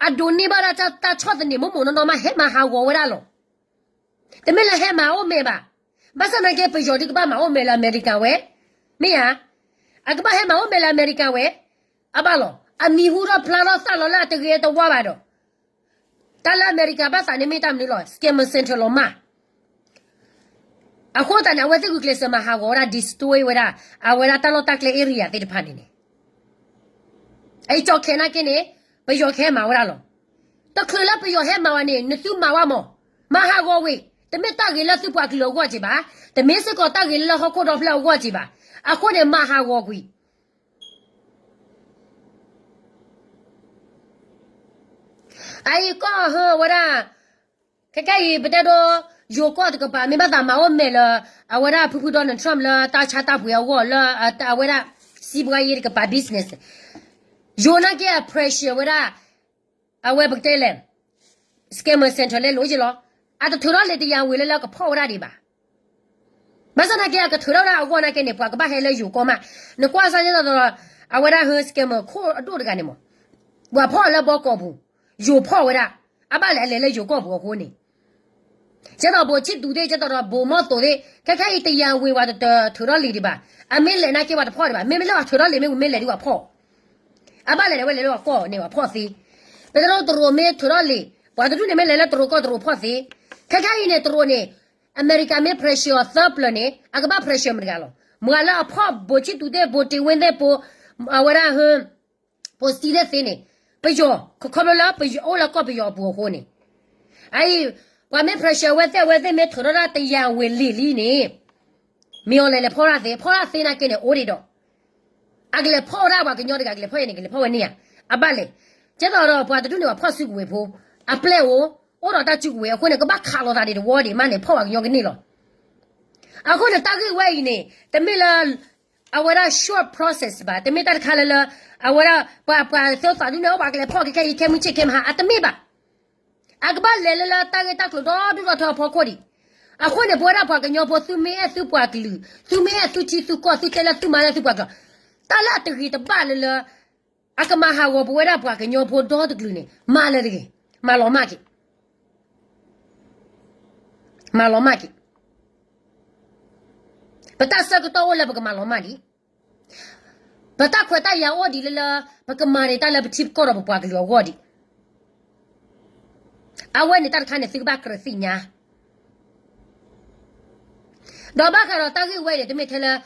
အဒိးန့ၢ်ဘၣ်ဒၣ်တၢ်ဆီၣ်သနံးမိၢ်မိၢ်နီၢ်နီၢ်မး ဟဲမၤဟးဂီၤဝဲဒၣ်လီၤ. တမ့ၢ်လၢဟဲမၤအိၣ်မဲာ်ဘၣ်. ဘၣ်ဆၣ်သနာ်က့ ပယီၤဒုးကဘၣ်မၤအိၣ်မဲာ်လၢအမဲရကၤဝဲ, မ့ၢ်ဧါ. အကဘၣ်ဟဲမၤအိၣ်မဲာ်လၢအမဲရကၤဝဲ, အဘၣ်လီၤ. အမံၤဟူထီၣ်ဖျါထီၣ်သၣ်လီၤလၢအတဂ့ၤတဝါဘၣ်ဒီး တၢ်လၢအမဲရကၤဘၣ်သးန့ၣ်မ့ၢ်တၢ်မနုၤလီၤ, scammer center လီၤမး. အဃိသတးန့ၣ် အဝဲသ့ၣ်ဂုာ်ကျဲးစၢးမၤဟးဂီၤဝဲဒၣ် destroy ဝဲဒၣ် အဝဲဒၣ်တၢ်လီၢ်တၢ်ကျဲ area သ့ၣ်တဖၣ်န့ၣ်န့ၣ် အကၠီခဲနာ်က့န့ၣ် ပယီၤကဟဲမၤဝဲဒၣ်လီၤ. တချုးလၢပယီၤဟဲမၤဝဲန့ၣ် နသုမၤဝဲမး, မၤဟးဂီၤဝံၤ, တမ့ၢ်တၢ်ဂ့ၤလၢသုပှၤကလုာ်အဂီၢ်က့ၤဘၣ်, တမ့ၢ်စ့ၢ်ကီးတၢ်ဂ့ၤလၢဟီၣ်ခိၣ်ဒီဖျၢၣ်အဂီၢ်က့ၤဘၣ်. အဃိန့ၣ် မၤဟးဂီၤကွံာ် အအံၤကီၢ်ဟၢဝဲဒၣ်, ခဲကဲအံၤ ပတဲဒိ ယိၤကီၢ်တကပၤ မ့ၢ်ဘၣ်သးမၤအိၣ်မဲာ်လၢ အဝဲဒၣ်ဖုဖု Donald Trump လၢတၢ်ဆါတၢ်ပှ့ၤအဂီၢ်လၢ အဝဲဒၣ် စီးပွားရေး တကပၤ business, ယိၤနာ်က့အ pressure ဝဲဒၣ် အဝဲပကတဲလဲၣ် scammer center လဲလိာ်က့ၤလီၤ. အတထုးထီၣ်လံာ်တယၤဝံၤလၢလၢကဖီၣ်ဝဲဒၣ်ဒံးဘၣ်. ဘၣ်ဆၣ်သနာ်က့ အကထုးထီၣ်ဝဲဒၣ်အဂီၢ်နာ်က့န့ၣ် ပှၤကဘၣ်ဟဲလၢယိၤကီၢ်မး, နကွၢ်စၢ်ကဲသိးဒီး အဝဲဒၣ်ဟၢ scammer ခိၣ်အဒိၣ်တဂၤန့ၣ်မး, ပှၤဖီၣ်လၢဘီကီးပူၤ, ယိၤဖီၣ်ဝဲဒၣ်, အဘၣ်လဲၣ်အလဲၤလၢယိၤကီၢ်ပူၤအဃိန့ၣ် ကဲသိးဘိးဆံၣ်သူးသ့ၣ် ကဲသိးဒီးဘိးမီၢ်သိးသ့ၣ် ခဲခဲအံၤတယၤဝံၤဝဲတထုးထီၣ်လံာ်ဒံးဘၣ်. အမ့ၢ်လဲၤနာ်က့ပှၤတဖီၣ်ဒံးဘၣ်, မ့မ့ၢ်လၢပှၤထုးထီၣ်လံာ်မ့ၢ်ဝံၤမ့ၢ်လဲၤဒံးပှၤဖီၣ်, အဘၣ်လဲၣ်န့ၣ် ဝဲလဲၤလၢပှၤကီၢ်န့ၣ်ပှၤဖီၣ်သ့, ပတရူးတရူးမ့ၢ်ထုးထီၣ်လံာ် ပှၤတဒူၣ်န့ၣ်မ့ၢ်လဲၤလၢတရူးကီၢ်တရူးဖီၣ်သ့, ခဲခဲအံၤန့ၣ် တရူးန့ၣ် အမဲရကၤမ့ၢ် pressure အီၤသၢပျၢၤန့ၣ် အကဘၣ် pressure မတၤတဂၤလီၤ. မတၤလၢအဖီၣ်ဘိးဆံၣ်သူးသ့ၣ် ဘိးတ့ဝ့သ့ၣ် ဘိး အဝဲဒၣ်ဟၢ ဘိးစံသ့ၣ်သ့န့ၣ် ပယီၤ ခီဖျိလၢပယီၤအိၣ်လၢကီၢ်ပယီၤအပူၤအဃိန့ၣ် အအံၤ ပှၤမ့ၢ် pressure ဝဲသ့ၣ် အဝဲသ့ၣ်မ့ၢ်ထုးထီၣ်ဒၣ်တယၤဝံၤလံာ်လံန့ၣ် မ့ၢ်အီၤလဲၤလဲၤဖီၣ်ဒၣ်သ့ ဖီၣ်ဒၣ်သ့နာ်က့န့ၣ် အိၣ်ဒံးဒီး အကလဲၤဖီၣ်ဝဲဒၣ်ပှၤကညီတဂၤ ကလဲၤဖီၣ်ယဲန့ၣ် ကလဲၤဖီၣ်ဝဲန့ၣ်ဧါ. အဘၣ်လဲၣ်. ကဲသိးဒီးပှၤတဒူၣ်န့ၣ် ပှၤဖီၣ်စုကဝဲၤဖိ အပျဲၢ်အိၣ် အိၣ်ဒီးတၢ်စုကဝဲၤအဃိန့ၣ် ကဘၣ်ခးလိာ်သးဒံးတဝီဒံးမးန့ၣ် ဖီၣ်ပှၤကညီကန့ၢ်လီၤ. အဃိန့ၣ် တၢ်ဂ့ၢ်ဝဲအံၤန့ၣ် တမ့ၢ်လၢ အဝဲဒၣ် short process ဘၣ်, တမ့ၢ်တၢ်တခါလၢလၢ အဝဲဒၣ် ပှၤ ပှၤသ့သးဒ်န့ၣ် အိၣ်ပှၤကလဲၤဖီၣ်က့ၤခဲအံၤ ခဲမုၢ်ဆ့ၣ်ခဲမုၢ်ဟါ အတမ့ၢ်ဘၣ်. အကဘၣ်လဲၤလၢလၢတၢ်ဂ့ၢ်တၢ်ကျိၤဒီဒူၣ်ဒီထၢအဖီခိၣ်ဒံး. အဃိန့ၣ် ပဝဲဒၣ်ပှၤကညီဖိ သုမ့ၢ်အဲၣ်သုပှၤကလုာ်, သုမ့ၢ်အဲၣ်သုထံသုကီၢ် သုတဲလၢသုမၤလၢသုပှၤကလုာ်, တၢ်လၢအတဂ့ၤတဘၣ်လၢလၢ အကမၤဟးဂီၤပဝဲဒၣ်ပှၤကညီဖိဒီတကလုာ်န့ၣ် မၤလၢတဂ့ၤ, မၤလီၤမၢ်က့ၤ, မၤလီၤမၢ်က့ၤ. ပတၢ်ဆၢကတီၢ်အိၣ်လၢပကမၤလီၤမၢ်ဒံး, ပတၢ်ခွဲးတၢ်ယာ်အိၣ်ဒံးလၢလၢ ပကမၤန့ၢ်တၢ်လၢပထံပကီၢ်ဒီးပပှၤကလုာ်အဂီၢ်ဒံး. အဝဲန့ၣ်တၢ်တခါန့ၣ် သုကဘၣ်ကြၢးသ့ၣ်ညါ ဒီးဘၣ်ဃးဒီးတၢ်ဂ့ၢ်ဝဲအံၤန့ၣ် တမ့ၢ်ထဲလၢ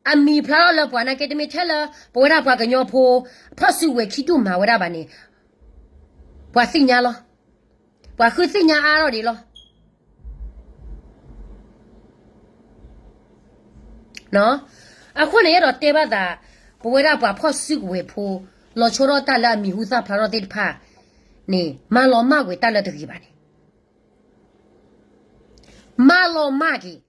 အမံၤဖျါထီၣ်လၢပှၤနာ်က့ တမ့ၢ်ထဲလၢ ပဝဲဒၣ်ပှၤကညီဖိ ဖီၣ်စုကဝဲၤခံဒူၣ်မၤဝဲဒၣ်ဘၣ်န့ၣ် ပှၤသ့ၣ်ညါလီၤ. ပှၤဃုသ့ၣ်ညါအါထီၣ်ဒံးလီၤ. အဃိန့ၣ် အဲၣ်ဒိးတဲဘၣ်သး ပဝဲဒၣ်ပှၤဖီၣ်စုကဝဲၤဖိ လီၤဆီဒၣ်တၢ်လၢအမံၤဟူသၣ်ဖျါထီၣ်သ့ၣ်တဖၣ်န့ၣ် မၤလီၤမၢ်ကွံာ်တၢ်လၢတဂ့ၤဘၣ်န့ၣ် မၤလီၤမၢ်က့ၤ.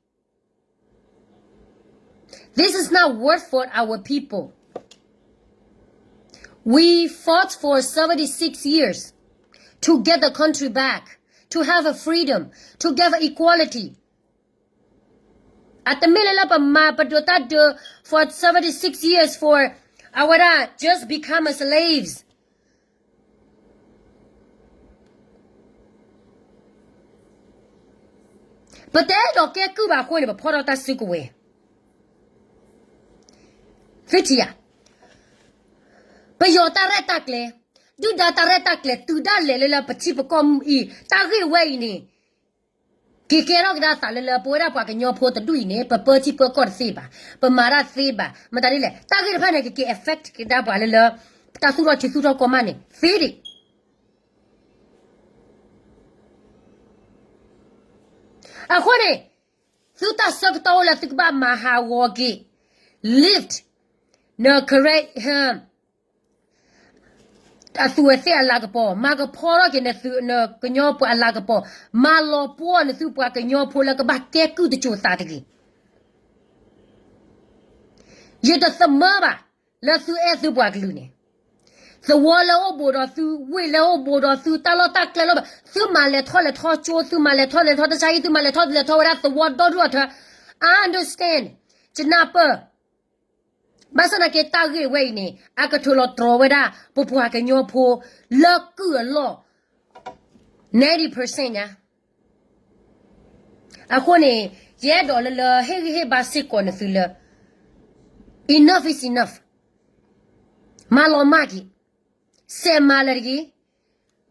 This is not worth for our people. We fought for seventy-six years to get the country back, to have a freedom, to get equality. အတမ့ၢ်လၢလၢပမၤပဒုးတၢ်ဒုး for seventy-six years for အဝဲဒၣ် just become a slaves. ပတအဲၣ်ဒိးကဲကုၢ်ဘၣ်အဃိန့ၣ် ပဖီၣ်ထီၣ်တၢ်စုကဝဲၤ. သုထံၣ်ဧါ, ပယီၤတၢ်ရဲၣ်တၢ်ကျဲၤ, ဒုၣ်ဒါတၢ်ရဲၣ်တၢ်ကျဲၤ တုၤဒၣ်လဲာ်လၢလၢပထံပကီၢ်မုၢ်အံၤ တၢ်ဂ့ၢ်ဝဲအံၤန့ၣ် က့ၤကဲထီၣ်ကဒါသးလၢလၢ ပဝဲဒၣ်ပှၤကညီဖိတဒူၣ်အံၤန့ၣ် ပပၢထံပၢကီၢ်တသ့ဘၣ်, ပမၤတၢ်သ့ဘၣ်, မတၤဒ်လဲၣ် တၢ်ဂ့ၢ်တဖၣ်န့ၣ် ကက့ၤ affect ကဒါပှၤလၢလၢ တၢ်သူၣ်ထီၣ်ထံသူၣ်ထီၣ်ကီၢ်မးန့ၣ် သ့ဒံး အဃိန့ၣ် သုတၢ်ဆၢကတီၢ်အိၣ်လၢသုကဘၣ်မၤဟးဂီၤက့ၤ lift န correct အသူးအသ့ၣ်အလၤကပီၤ, မၤကဖီထီၣ်က့ၤနသုးနကညီဖိအလၤကပီၤ, မၤလီၤပှီၢ်နသုပှၤကညီဖိလၢကဘၣ်ကဲကုၢ်တစိၤသးတဂ့ၤ. ယတသမၢဘၣ် လၢသုအဲၣ်သုပှၤကလုာ်န့ၣ်, သဝီလၢအိၣ်ဘူးဒီးသု, ဝ့ၢ်လၢအိၣ်ဘူးဒီးသု, တၢ်လီၢ်တၢ်ကျဲလၢ သုမၤလဲၤထီၣ်လဲၤထီၣ်ကၠိ, သုမၤလဲၤထီၣ်လဲၤထီၣ်တၢ်ဆါဟံၣ်, သုမၤလဲၤထီၣ်လဲၤထီၣ်ဝဲဒၣ်သဝီဒီဒူၣ်အထၢ, I understand, ယနၢ်ပၢၢ် ဘၣ်ဆၣ်သနာ်က့ တၢ်ဂ့ၢ်ဝဲအံၤန့ၣ် အကထုးလီၤတြီၤဝဲဒၣ် ပပှၤကညီဖိ လၢကုၢ်အလီၢ် ninety percent ညါ. အဃိန့ၣ် ယအဲၣ်ဒိးလၢလၢ ဟ့ၣ်ဂံၢ်ဟ့ၣ်ဘါစ့ၢ်ကီးနသုလၢ enough is enough. မၤလီၤမၢ်က့ၤ, စဲးမၤလၢာ်တဂ့ၤ.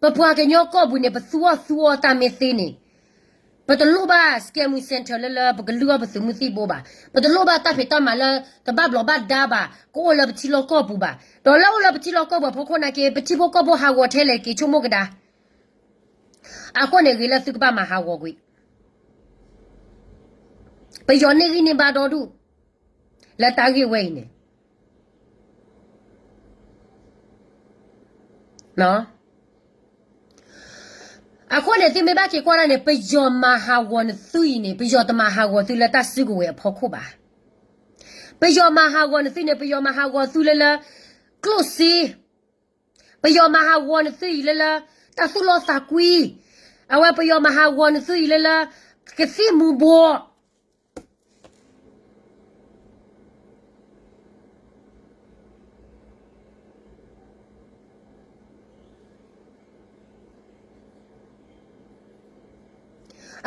ပပှၤကညီကီၢ်ပူၤန့ၣ် ပသူအီၣ်သူအီတၢ်မ့ၢ်သ့န့ၣ်, ပတလိၣ်ဘၣ် scam center လၢလၢ ပကလုၢ်အီၣ်ပသုးမုၢ်သံၣ်ဘိဘၣ်. ပတလိၣ်ဘၣ်တၢ်ဖံးတၢ်မၤလၢ တဘၣ်ဘျီးဘၣ်ဒါဘၣ်, ကအိၣ်လၢပထံလီၢ်ကီၢ်ပူၤဘၣ်. ဒီးလၢအိၣ်လၢပထံလီၢ်ကီၢ်ပူၤအဖီခိၣ်သနာ်က့ ပထံဖိကီၢ်ဖိဟးဂီၤထဲလဲၣ်က့ၤဆိကမိၣ်ကဒါ. အဃိန့ၣ် ဂ့ၤလၢသုကဘၣ်မၤဟးဂီၤကွံာ် ပယီၤန့ၢ်ဂံၢ်န့ၢ်ဘါဒီဒူၣ် လၢတၢ်ဂ့ၢ်ဝဲအံၤန့ၣ်. အဃိန့ၣ် သုမ့ၢ်ဘၣ်က့ၤကွၢ်ဒၣ်န့ၣ် ပယီၤမၤဟးဂီၤနသုအံၤန့ၣ် ပယီၤတမၤဟးဂီၤသုလၢတၢ်စုကဝဲၤအဖီခိၣ်ဘၣ်. ပယီၤမၤဟးဂီၤနသုန့ၣ် ပယီၤမၤဟးဂီၤသုလၢလၢ ကျိၣ်စ့, ပယီၤမၤဟးဂီၤနသုအံၤလၢလၢ တၢ်သူၣ်လီသးကွံ, အဝဲပယီၤမၤဟးဂီၤနသုအံၤလၢလၢ ကသံၣ်မူၤဘှီး.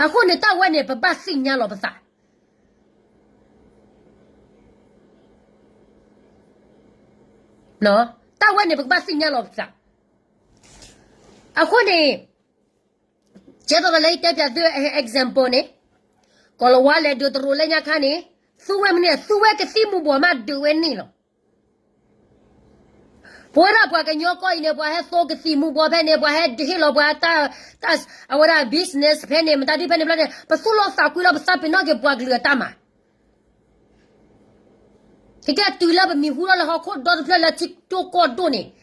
အဃိန့ၣ် တၢ်ဝဲန့ၣ် ပဘၣ်သ့ၣ်ညါလီၤပသး. တၢ်ဝဲန့ၣ် ပကဘၣ်သ့ၣ်ညါလီၤပသး. အဃိန့ၣ် ကဲသိးဒီးလၢယတဲပၠးသု example န့ၣ်, ကီၢ်လၤဝါလဲၤဒုးတရူးလၢညါခါန့ၣ်, သူဝဲမနုၤလဲၣ်, သူဝဲကသံၣ်မူၤဘှီးမးဒုးဝဲန့ၣ်လီၤ. ပဝဲဒၣ်ပှၤကညီကီၢ်အံၤန့ၣ် ပှၤဟဲသိကသံၣ်မူၤဘှီးဖဲန့ၣ်, ပှၤဟဲဟ့ၣ်လီၤပှၤတၢ်, အဝဲဒၣ် business ဖဲန့ၣ်, မတၤဒ်ဖဲန့ၣ်ဘျီန့ၣ် ပသူၣ်လီသးကွံလီၤ ပသးပ့ၤနီၣ်က့ၤပှၤကလုာ်အတၢ်မၤ ကကဲတုၤလၢပမံၤဟူထီၣ်လၢဟီၣ်ခိၣ်ဒီတဖျၢၣ်လၢထံဒိၣ်ကီၢ်ဒိၣ်န့ၣ်,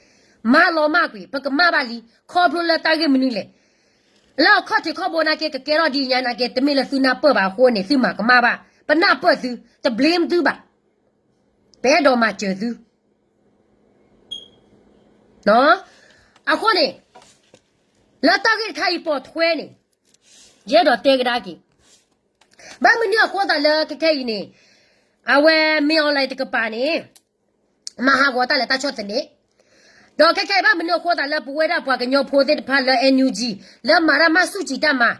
မၤလီၤမၢ်ကွံာ်, ပကမၣ်ဘၣ်လံ, ခီဖျိလၢတၢ်ဂ့ၢ်မနုၤလဲၣ်. လၢအခီၣ်ထံးခီၣ်ဘိနာ်က့ ကကဲထီၣ်ဒ်အံၤညါနာ်က့ တမ့ၢ်လၢသုနၢ်ပၢၢ်ဘၣ်အဃိန့ၣ် သုမၤကမၣ်ဘၣ်, ပနၢ်ပၢၢ်သု, တ blame သုဘၣ်, ပအဲၣ်ဒိးမၤစၢၤသု အဃိန့ၣ် လၢတၢ်ဂ့ၢ်တခါအံၤပိာ်ထွဲန့ၣ်, ယအဲၣ်ဒိးတဲကဒါက့ၤ, ဘၣ်မနုၤအဃိသတးလၢခဲခဲအံၤန့ၣ်, အဝဲမ့ၢ်အီၤလဲၣ်တကပၤန့ၣ် မၤဟးဂီၤတၢ်လဲၤတၢ်ဆီၣ်သနံး, ဒီးခဲခဲအံၤဘၣ်မနုၤအဃိသတးလၢပဝဲဒၣ်ပှၤကညီဖိသ့ၣ်တဖၣ်လၢ NUG လၢမၤတၢ်မၤဆူၣ်စံးတၢ်မၤ,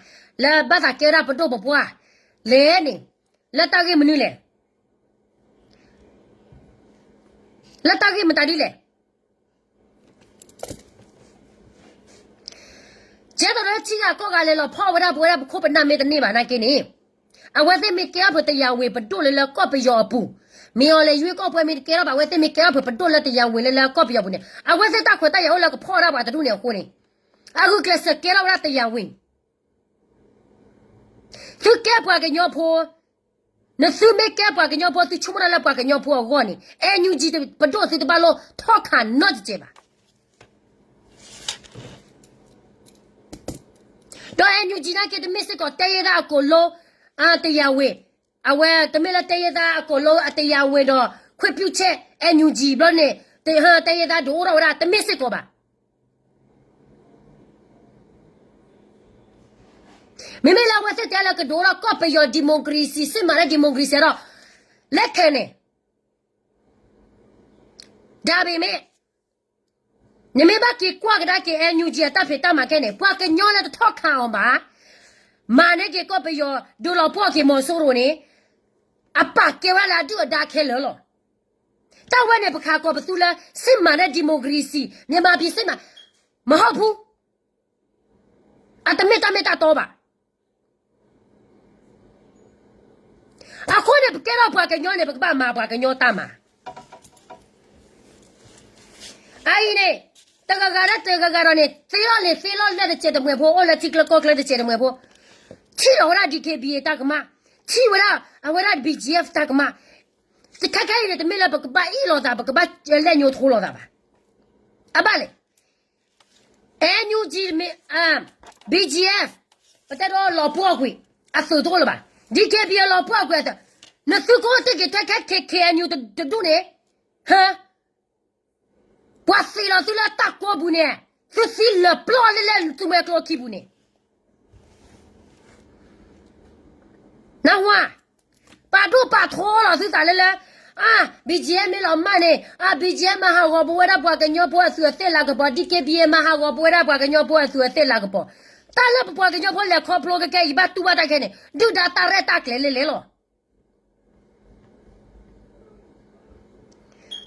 လၢဘၣ်သးကဲဝဲဒၣ်ပဒိၣ်ပပှၢ်လဲၣ်န့ၣ်, လၢတၢ်ဂ့ၢ်မနုၤလဲၣ်. လၢတၢ်ဂ့ၢ်မတၤဒ်လဲၣ်. ကဲသိးဒီးထံဂၤကီၢ်ဂၤလဲၤလီၤဖီၣ်ဝဲဒၣ်ပဝဲဒၣ်ပခိၣ်ပနၢ်မ့ၢ်တန့ၢ်ဘၣ်နာ်က့န့ၣ်, အဝဲသ့ၣ်မ့ၢ်ကဲထီၣ်ပတယၤဝ့ၤပဒိၣ်လၢလၢကီၢ်ပယီၤအပူၤ, မ့ၢ်အီၤလဲၤယွ့ကီၢ်ပှဲၤမ့ၢ်တကဲထီၣ်ဘၣ် အဝဲသ့ၣ်မ့ၢ်ကဲထီၣ်ပပဒိၣ်လၢတယၤဝ့ၤလၢလၢကီၢ်ပယီၤပူၤန့ၣ် အဝဲသ့ၣ်တၢ်ခွဲးတၢ်ယာ်အိၣ်လၢကဖီၣ်ဝဲဒၣ်ပှၤတဒူၣ်န့ၣ်အဃိန့ၣ်, အဂုာ်ကျဲးစၢးကဲထီၣ်ဝဲဒၣ်တယၤဝ့ၤ သုကဲပှၤကညီဖိ, နသုမ့ၢ်ကဲပှၤကညီဖိ သုဆိကမိၣ်တၢ်လၢပှၤကညီဖိအဂီၢ်န့ၣ် NUG ပဒိၣ်သုတဘၣ်လိၣ်ထီၣ်ခးနီတစဲးဘၣ်. ဒီး NUG နာ်က့ တမ့ၢ်စ့ၢ်ကီးတဲယဲၢ်သၣ်အကိာ်လိ, တယၤဝ့ၤ, အဝဲတမ့ၢ်လၢတဲယဲၢ်သၣ်အကိာ်လိအတယၤဝ့ၤဒီး ခွင့်ပြုချက် NUG ဘျီန့ၣ်, တဲယဲၢ်သၣ်ဒုးအိၣ်ထီၣ်ဝဲဒၣ် တမ့ၢ်စ့ၢ်ကီးဘၣ်. မ့မ့ၢ်လၢအဝဲသ့ၣ်တဲလၢကဒုးအိၣ်ထီၣ်ကီၢ်ပယီၤ democracy စ့မၤလၢ democracy ဒီး လဲခဲန့ၣ်, ဒါပေမဲ့, နမ့ၢ်ဘၣ်က့ၤကွၢ်ကဒါက့ၤ NUG အတၢ်ဖံးတၢ်မၤခဲန့ၣ် ပှၤကညီလၢတထီၣ်ခးအီၤဘၣ်, မၤန့ၢ်က့ၤကီၢ်ပယီၤ ဒုးလီၤပှီၢ်က့ၤမီၤစိရိၤန့ၣ်, အပာ်ကဲဝဲလၢအဒုၣ်အဒါခဲလၢာ်လီၤ. တၢ်ဝဲန့ၣ် ပခးကီးပသူလၢ စစ်မှန်တဲ့ ဒီမိုကရေစီ မြန်မာပြည်စစ်မှန်, မဟုတ်ဘူး, အတမ့ၢ်တၢ်မ့ၢ်တၢ်တီဘၣ်. အဃိန့ၣ် ပကဲထီၣ်ပှၤကညီန့ၣ် ပကဘၣ်မၤပှၤကညီတၢ်မၤ. အအံၤန့ၣ်, တဂၤဂၤဒီးတဂၤဂၤဒီးန့ၣ် သ့လီၤလံၤသ့လီၤလဲၢ်တစဲးတမှဲၤဖိ အိၣ်လၢထံကျၢကီၢ်ကျၢတစဲးတမှဲၤဖိ, ထံၣ်လီၤဝဲဒၣ် DKBA တၢ်ကမၣ်, ထံၣ်ဝဲဒၣ် အဝဲဒၣ် BGF တၢ်ကမၣ်, တခါခါအံၤန့ၣ် တမ့ၢ်လၢပကဘၣ်အ့ၣ်လိာ်သး ပကဘၣ်လဲၣ်ညိထိလိာ်သးဘၣ်. အဘၣ်လဲၣ်. NUG မ့ၢ်, BGF ပတဲဒီးလီၤပှီၢ်ကွံာ်, အသုးတအိၣ်လၢၤဘၣ်. DKBA လီၤပှီၢ်ကွံာ်အသုး, နသုကအိၣ်တ့ၢ်က့ၤထဲခဲ KNU တဒူၣ်န့ၣ်, ဟါ, ပှၤသံးလီၤသုလၢတၢ်ကိးပူၤန့ၣ်, သုသံလၢာ်ပျီၢ်လဲၢ်လဲၢ် သုမဲာ်ကျိခံပူၤန့ၣ် နၢ်ဟူဧါ, ပာ်ဒိၣ်ပာ်ထီလီၤသုသးလၢလၢ အါ BGF မ့ၢ်လီၤမၢ်န့ၣ် အါ BGF မၤဟးဂီၤပဝဲဒၣ်ပှၤကညီဖိအသူးအသ့ၣ်လၤကပီၤ DKBA မၤဟးဂီၤပဝဲဒၣ်ပှၤကညီဖိအသူးအသ့ၣ်လၤကပီၤ တၢ်လၢပပှၤကညီဖိလဲၤခီဖျိကကဲအံၤဘၣ်တူၢ်ဘၣ်တၢ်ခဲန့ၣ် ဒုၣ်ဒါတၢ်ရဲၣ်တၢ်ကျဲၤလဲၣ်လဲၣ်လီၤ.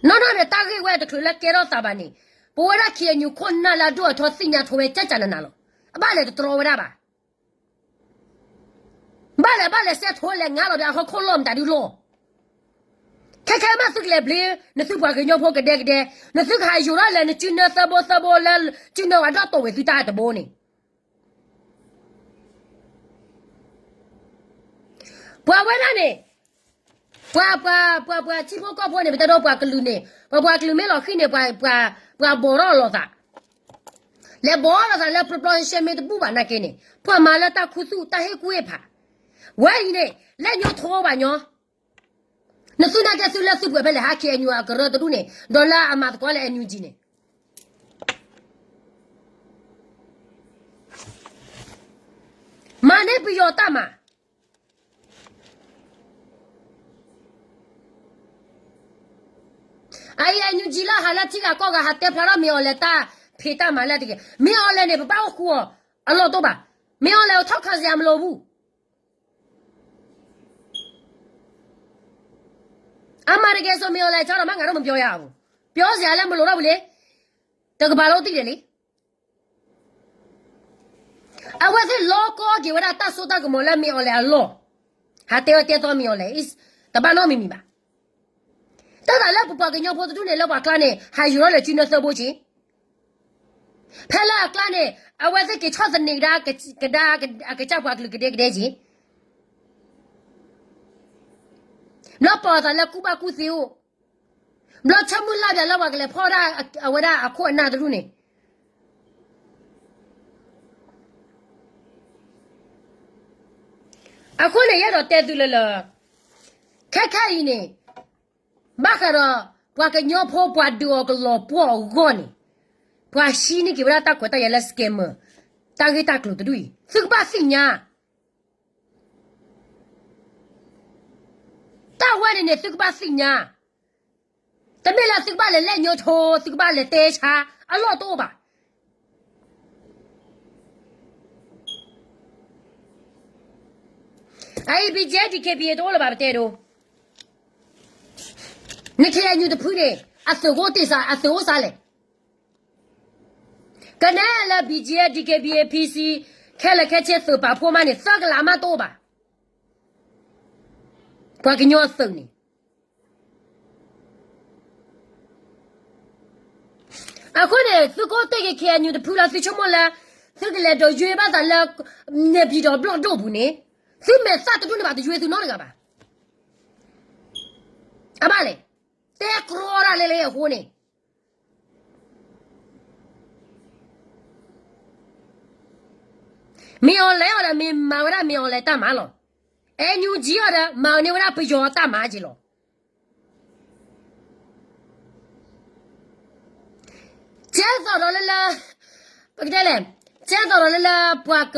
နီၢ်နီၢ်န့ၣ် တၢ်ဂ့ၢ်ဝဲတချုးလၢကဲထီၣ်သးဘၣ်န့ၣ် ပဝဲဒၣ် KNU ခိၣ်နၢ်လၢအဒိၣ်အထီသ့ၣ်ညါထီဝဲကၠၢ်ကၠၢ်နးနးလီၤ. အဘၣ်လဲၤတတြီဝဲဒၣ်ဘၣ်. ဘၣ်လဲၤဘၣ်လဲၤစဲထီလဲၤငါလီၤဒီးအဟီၣ်ခိၣ်လီၢ်မတၤဒုလီၤ. ခဲခဲမးသုကလဲၤဘျ့ နသုပှၤကညီဖိကဒဲကဒဲ နသုကဟးယိာ်ထီၣ်လဲၤနစုနၢသၢဘိသၢဘိလၢ စုနၢဝဲဒီးတိာ်ဝဲသုတၢ်တဘိန့ၣ် ပှၤဝဲဒၣ်န့ၣ် ပှၤ ပှၤ ပှၤ ပှၤထံဖိကီၢ်ဖိန့ၣ် ပတဲဒိပှၤကလုာ်န့ၣ် ပှၤ ပှၤကလုာ်မ့ၢ်လီၤဃံၤန့ၣ် ပှၤ ပှၤ ပှၤဘီၣ်ထီၣ်လိာ်သး လဲၤဘီၣ်ထီၣ်လိာ်သးလၢပျီပျီရှဲရှဲမ့ၢ်တဘူၣ်ဘၣ်နာ်က့န့ၣ် ပှၤမၤလၢတၢ်ခူသူၣ်တၢ်ဟ့ၣ်ကူၣ်ဟ့ၣ်ဖး ဝဲအံၤန့ၣ် လဲၣ်ညိထိဘၣ်ညီ နသုနာ်က့သုလၢသုပှဲၤဖဲလဲၣ်ဟး KNU အကရၢတဒူၣ်န့ၣ် ဒီးလၢအမၤသကိးလၢ NUG န့ၣ် မၤန့ၢ်ပယီၤတၢ်မၤ အအံၤ NUG လၢဟးလၢထံဂၤကီၢ်ဂၤ ဟးတဲဖျါထီၣ်မ့ၢ်အီၤလဲၤတၢ်ဖံးတၢ်မၤလၢတက့ၢ်. မ့ၢ်အီၤလဲၤန့ၣ် ပဘၣ်အိၣ်ဃူအီၤအလီၢ်တအိၣ်ဘၣ်. မ့ၢ်အီၤလဲၤ ထောက်ခံစရာမလိုဘူး. အမှန်တကယ်ဆို မ့ၢ်အီၤလဲၤ ကျွန်တော်မှ ငါတို့မပြောရဘူး. ပြောစရာလည်းမလိုတော့ဘူးလေ. တကမ္ဘာလုံးသိတယ်လေ. အဝဲသ့ၣ်လီၤကီက့ၤဝဲဒၣ်တၢ်စိတၢ်ကမီၤလၢမ့ၢ်အီၤလဲၤအလီၢ်, ဟးတဲဝဲတဲသီမ့ၢ်အီၤလဲၤ, တဘၣ်နီတမံၤမံၤဘၣ်. တၢ်သးလၢပပှၤကညီဖိတဒူၣ်န့ၣ် လၢပှၤကျါန့ၣ် ဟးယူၤထီၣ်လဲၤစုနၢသၢဘိက့ၤ, ဖဲလၢအကျါန့ၣ် အဝဲသ့ၣ်က့ၤဆီၣ်သနံးကဒါ ကဒါ အကစၢ်ပှၤကလုာ်ကဒဲကဒဲက့ၤ, ဘျီပိာ်အသးလၢကူၣ်ဘၣ်ကူၣ်သ့အိၣ်, ဘျီဆၢမုၢ်လၢ်ပၠးလၢပှၤကလဲၤဖီၣ်ဒၣ်အဝဲဒၣ်အခိၣ်အနၢ်တဒူၣ်န့ၣ် အဃိန့ၣ် ယအဲၣ်ဒိးတဲသုလၢလၢ ခဲခဲအံၤန့ၣ် ဘၣ်ဃးဒီး ပှၤကညီဖိပှၤဒုးအီၤကလီၤပှီၢ်အဂီၢ်န့ၣ် ပှၤဟံးန့ၢ်က့ၤဝဲဒၣ်တၢ်ခွဲးတၢ်ယာ်လၢ scammer တၢ်ဂ့ၢ်တၢ်ကျိၤတဒူၣ်အံၤ သုကဘၣ်သ့ၣ်ညါ တၢ်ဝဲန့ၣ်န့ၣ် သုကဘၣ်သ့ၣ်ညါ, တမ့ၢ်လၢသုကဘၣ်လဲၤလဲၣ်ညိထိ သုကဘၣ်လဲၤတဲဆါ အလီၢ်တအိၣ်ဘၣ်. အအံၤ BGF DKBA တအိၣ်လၢၤဘၣ်ပတဲဒိ, န KNU တဖုန့ၣ် အသုးကအိၣ်တ့ၢ်စး အသုးအိၣ်စးလဲၣ်. ကနဲလၢ BGF DKBA PC ခဲလၢာ်ခဲဆ့သုးပာ်ဖှိၣ်မးန့ၣ် သၢကလးမးတအိၣ်ဘၣ်. ပှၤကညီအသုးန့ၣ် အဃိန့ၣ် သုကအိၣ်တ့ၢ်က့ၤ KNU တဖုလီၤ သုဆိကမိၣ်လၢ သုကလဲၤဒိးယွ့ဘၣ်သးလၢ နဲၣ်ပံၤဒီးဘျီၣ်ဒိၣ်ပူၤန့ၣ် သုမဲာ်သၣ်တဒူၣ်န့ၣ်ဘၣ်တယွ့သုနီတဂၤဘၣ်. အဘၣ်လဲၣ်, တဲကြီဒၣ်လဲၣ်လၢအဃိန့ၣ် မ့ၢ်အီၤလဲၤအီၤဒီး မ့ၢ်မၤဝဲဒၣ်မ့ၢ်အီၤလဲၤတၢ်မၤလီၤ. NUG အီၤဒီး မၤန့ၢ်ဝဲဒၣ်ပယီၤတၢ်မၤက့ၤလီၤ. ကဲသိးဒီးလၢလၢ ပကတဲလဲၣ်, ကဲသိးဒီးလၢလၢပှၤက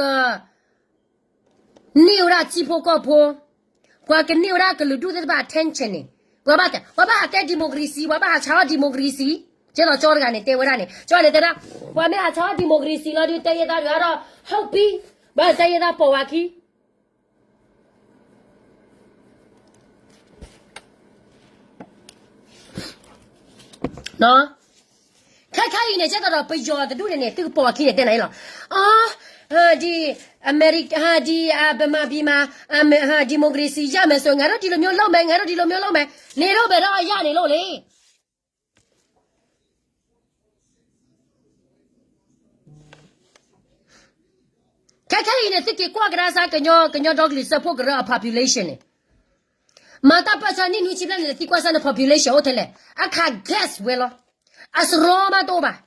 န့ၢ်ဝဲဒၣ်ထံဖိကီၢ်ဖိ, ပှၤကန့ၢ်ဝဲဒၣ်ကလုာ်ဒူၣ်သ့ၣ်တဖၣ် attention န့ၣ်, ပှၤဘၣ်တဲ ပှၤဘၣ်ဟးတဲ democracy ပှၤဘၣ်ဟးဆါအီၤ democracy, ကဲသိးကၠီတဂၤန့ၣ် တဲဝဲဒၣ်န့ၣ် ကၠီန့ၣ်တဲဒၣ် ပှၤမ့ၢ်ဟးဆါအီၤ democracy လီၤဒီး တဲယဲသးတဂၤဒီး ဟုတ်ပြီ, ဘၣ်တဲယဲသးပိာ်ဝဲခံ ခဲခဲအံၤန့ၣ် ကဲသိးဒီးပယီၤတဒူၣ်န့ၣ်န့ၣ် သုကပိာ်အခံန့ၣ် တဲနၤအံၤလီၤ. အ ဒီး အမဲရကၤ ဒီး ဗမာပြည်မှာ ဒီမိုကရေစီ ရမယ်ဆိုရင် ငါတို့ဒီလိုမျိုးလုပ်မယ်, ငါတို့ဒီလိုမျိုးလုပ်မယ်, နေတော့ဘယ်တော့ရနေလို့လဲ. ခဲခဲအံၤန့ၣ် သုက့ၤကွၢ်ကဒါစါ ကညီဒီကလုာ်စၢဖှိၣ်ကရၢအ population န့ၣ်, မၤတၢ်ပၢၢ်ဆၢနံၣ်နွံဆံဘျဲၣ်န့ၣ် လဲၤသံကွၢ်စါန့ၣ် population အိၣ်ထဲလဲၣ်, အခါ guess ဝဲလီၤ. အစရီမးတအိၣ်ဘၣ်.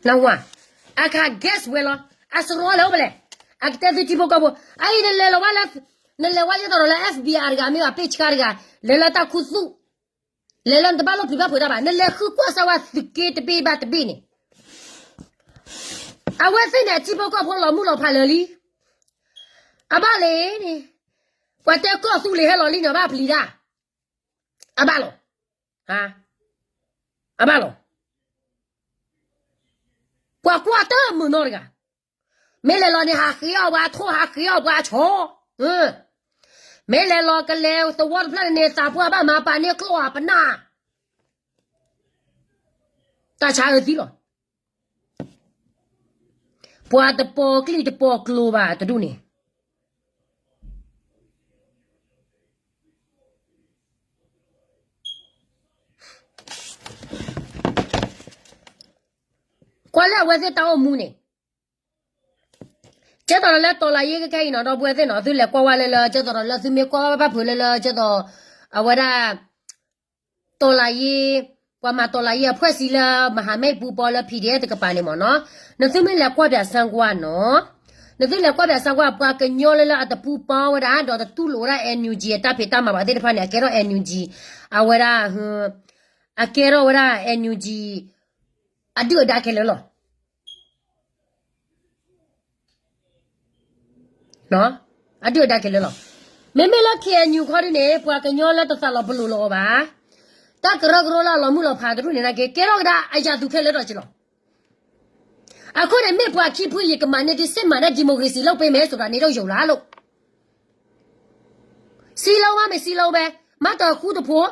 နဝၤ, အခါ guess ဝဲလီၤ. အစရီလဲၤအိၣ်ဖဲလဲၣ်. အကတဲသုထံဖိကီၢ်ဖိ, အအံၤနလဲၤလီၤဝဲလၢ, နလဲၤဝဲယဲသိးဒီးလၢ FBI တဂၤမ့ၢ်ဘၣ် ပ့ၢ်ဆှါ တဂၤ, လဲၤလၢတၢ်ခူသူၣ်, လဲၤလၢနတဘၣ်လိၣ်ပျံၤဘၣ်ဖုးတၢ်ဘၣ်, နလဲၤဃုကွၢ်စၢ်ဝဲသုးက့တဘ့ၣ်ဘၣ်တဘ့ၣ်န့ၣ်, အဝဲသ့ၣ်န့ၣ် အထံဖိကီၢ်ဖိလီၤမုၢ်လီၤဖးလၢာ်လံ. အဘၣ်လံန့ၣ်, ပှၤတဲကီၢ်သူလ့ၤဟဲလီၤလံန့ၣ် ဘၣ်ပျံၤတၢ်, အဘၣ်လီၤ, အဘၣ်လီၤ. ပှၤကွၢ်တမုာ်နီတဂၤ, မ့ၢ်လဲၤလီၤန့ၣ် ဟးဃ့အီၣ်ပှၤထိၣ် ဟးဃ့အီၣ်ပှၤဆီ, မ့ၢ်လဲၤလီၤကလဲၤသဝီတဖျၢၣ်န့ၣ် သးပှၢ်ဘၣ်မၤပာ်န့ၢ်ကျိၣ်အပနၢ်, တၢ်ဆါအၢသံလီၤ. ပှၤတပိာ်ကျိၣ်တပိာ်ကျိၤဘၣ်တဒူၣ်န့ၣ်, ကွၢ်လၢအဝဲသ့ၣ်တၢ်အိၣ်မူန့ၣ်, ကဲသိးဒီးလၢ တော်လှန်ရေး ခဲခဲအံၤနီၤ ဒီပုၢ်ဝဲၢ်သ့ၣ်နီၤ သုလဲၤကွၢ်ဝဲလၢလၢ ကဲသိးဒီးလၢသုမ့ၢ်ကွၢ်ဝဲဘၣ်ဖုးလၢလၢ ကဲသိး အဝဲဒၣ် တော်လှန်ရေး, ပှၤမၤ တော်လှန်ရေး အဖွဲ့အစည်းလၢ မဟာမိတ်ပူၤပီလၢ PDF တကပၤန့ၣ်မ့ၢ်နီၤ, နသုမ့ၢ်လဲၤကွၢ်ပြၢ်စၢကွၢ်နီၤ, နသုလဲၤကွၢ်ပြၢ်စၢကွၢ် ပှၤကညီလၢလၢအတပူၤပီဝဲဒၣ် ဒီးတတူၢ်လိာ်ဝဲဒၣ် NUG အတၢ်ဖံးတၢ်မၤဘၣ်သ့ၣ်တဖၣ်န့ၣ် အကဲထီၣ် NUG, အဝဲဒၣ် အကဲထီၣ်ဝဲဒၣ် NUG အဒုၣ်အဒါခဲလၢာ်လီၤ. အဒုၣ်အဒါခဲလၢာ်လီၤ. မ့မ့ၢ်လၢ KNU ခီဒ်န့ၣ် ပှၤကညီလၢတသးလီၤပလိာ်လီၤအီၤဘၣ်. တၢ်ကရၢကရိလၢအလီၤမုၢ်လီၤဖးတဒူၣ်န့ၣ်နာ်က့ ကဲထီၣ်ကဒါအယၤသူခဲလၢာ်ဒီးက့လီၤ. အဃိန့ၣ် မ့ၢ်ပှၤခံဖုယကမၤန့ၢ်ဒ် စစ်မှန်တဲ့ ဒီမိုကရေစီ လုပ်ပေးမယ်ဆိုတာ နေတော့ ယုံလားလို့ စည်းလုံးမး မစည်းလုံးပဲ မ့ၢ်တဃူတဖိး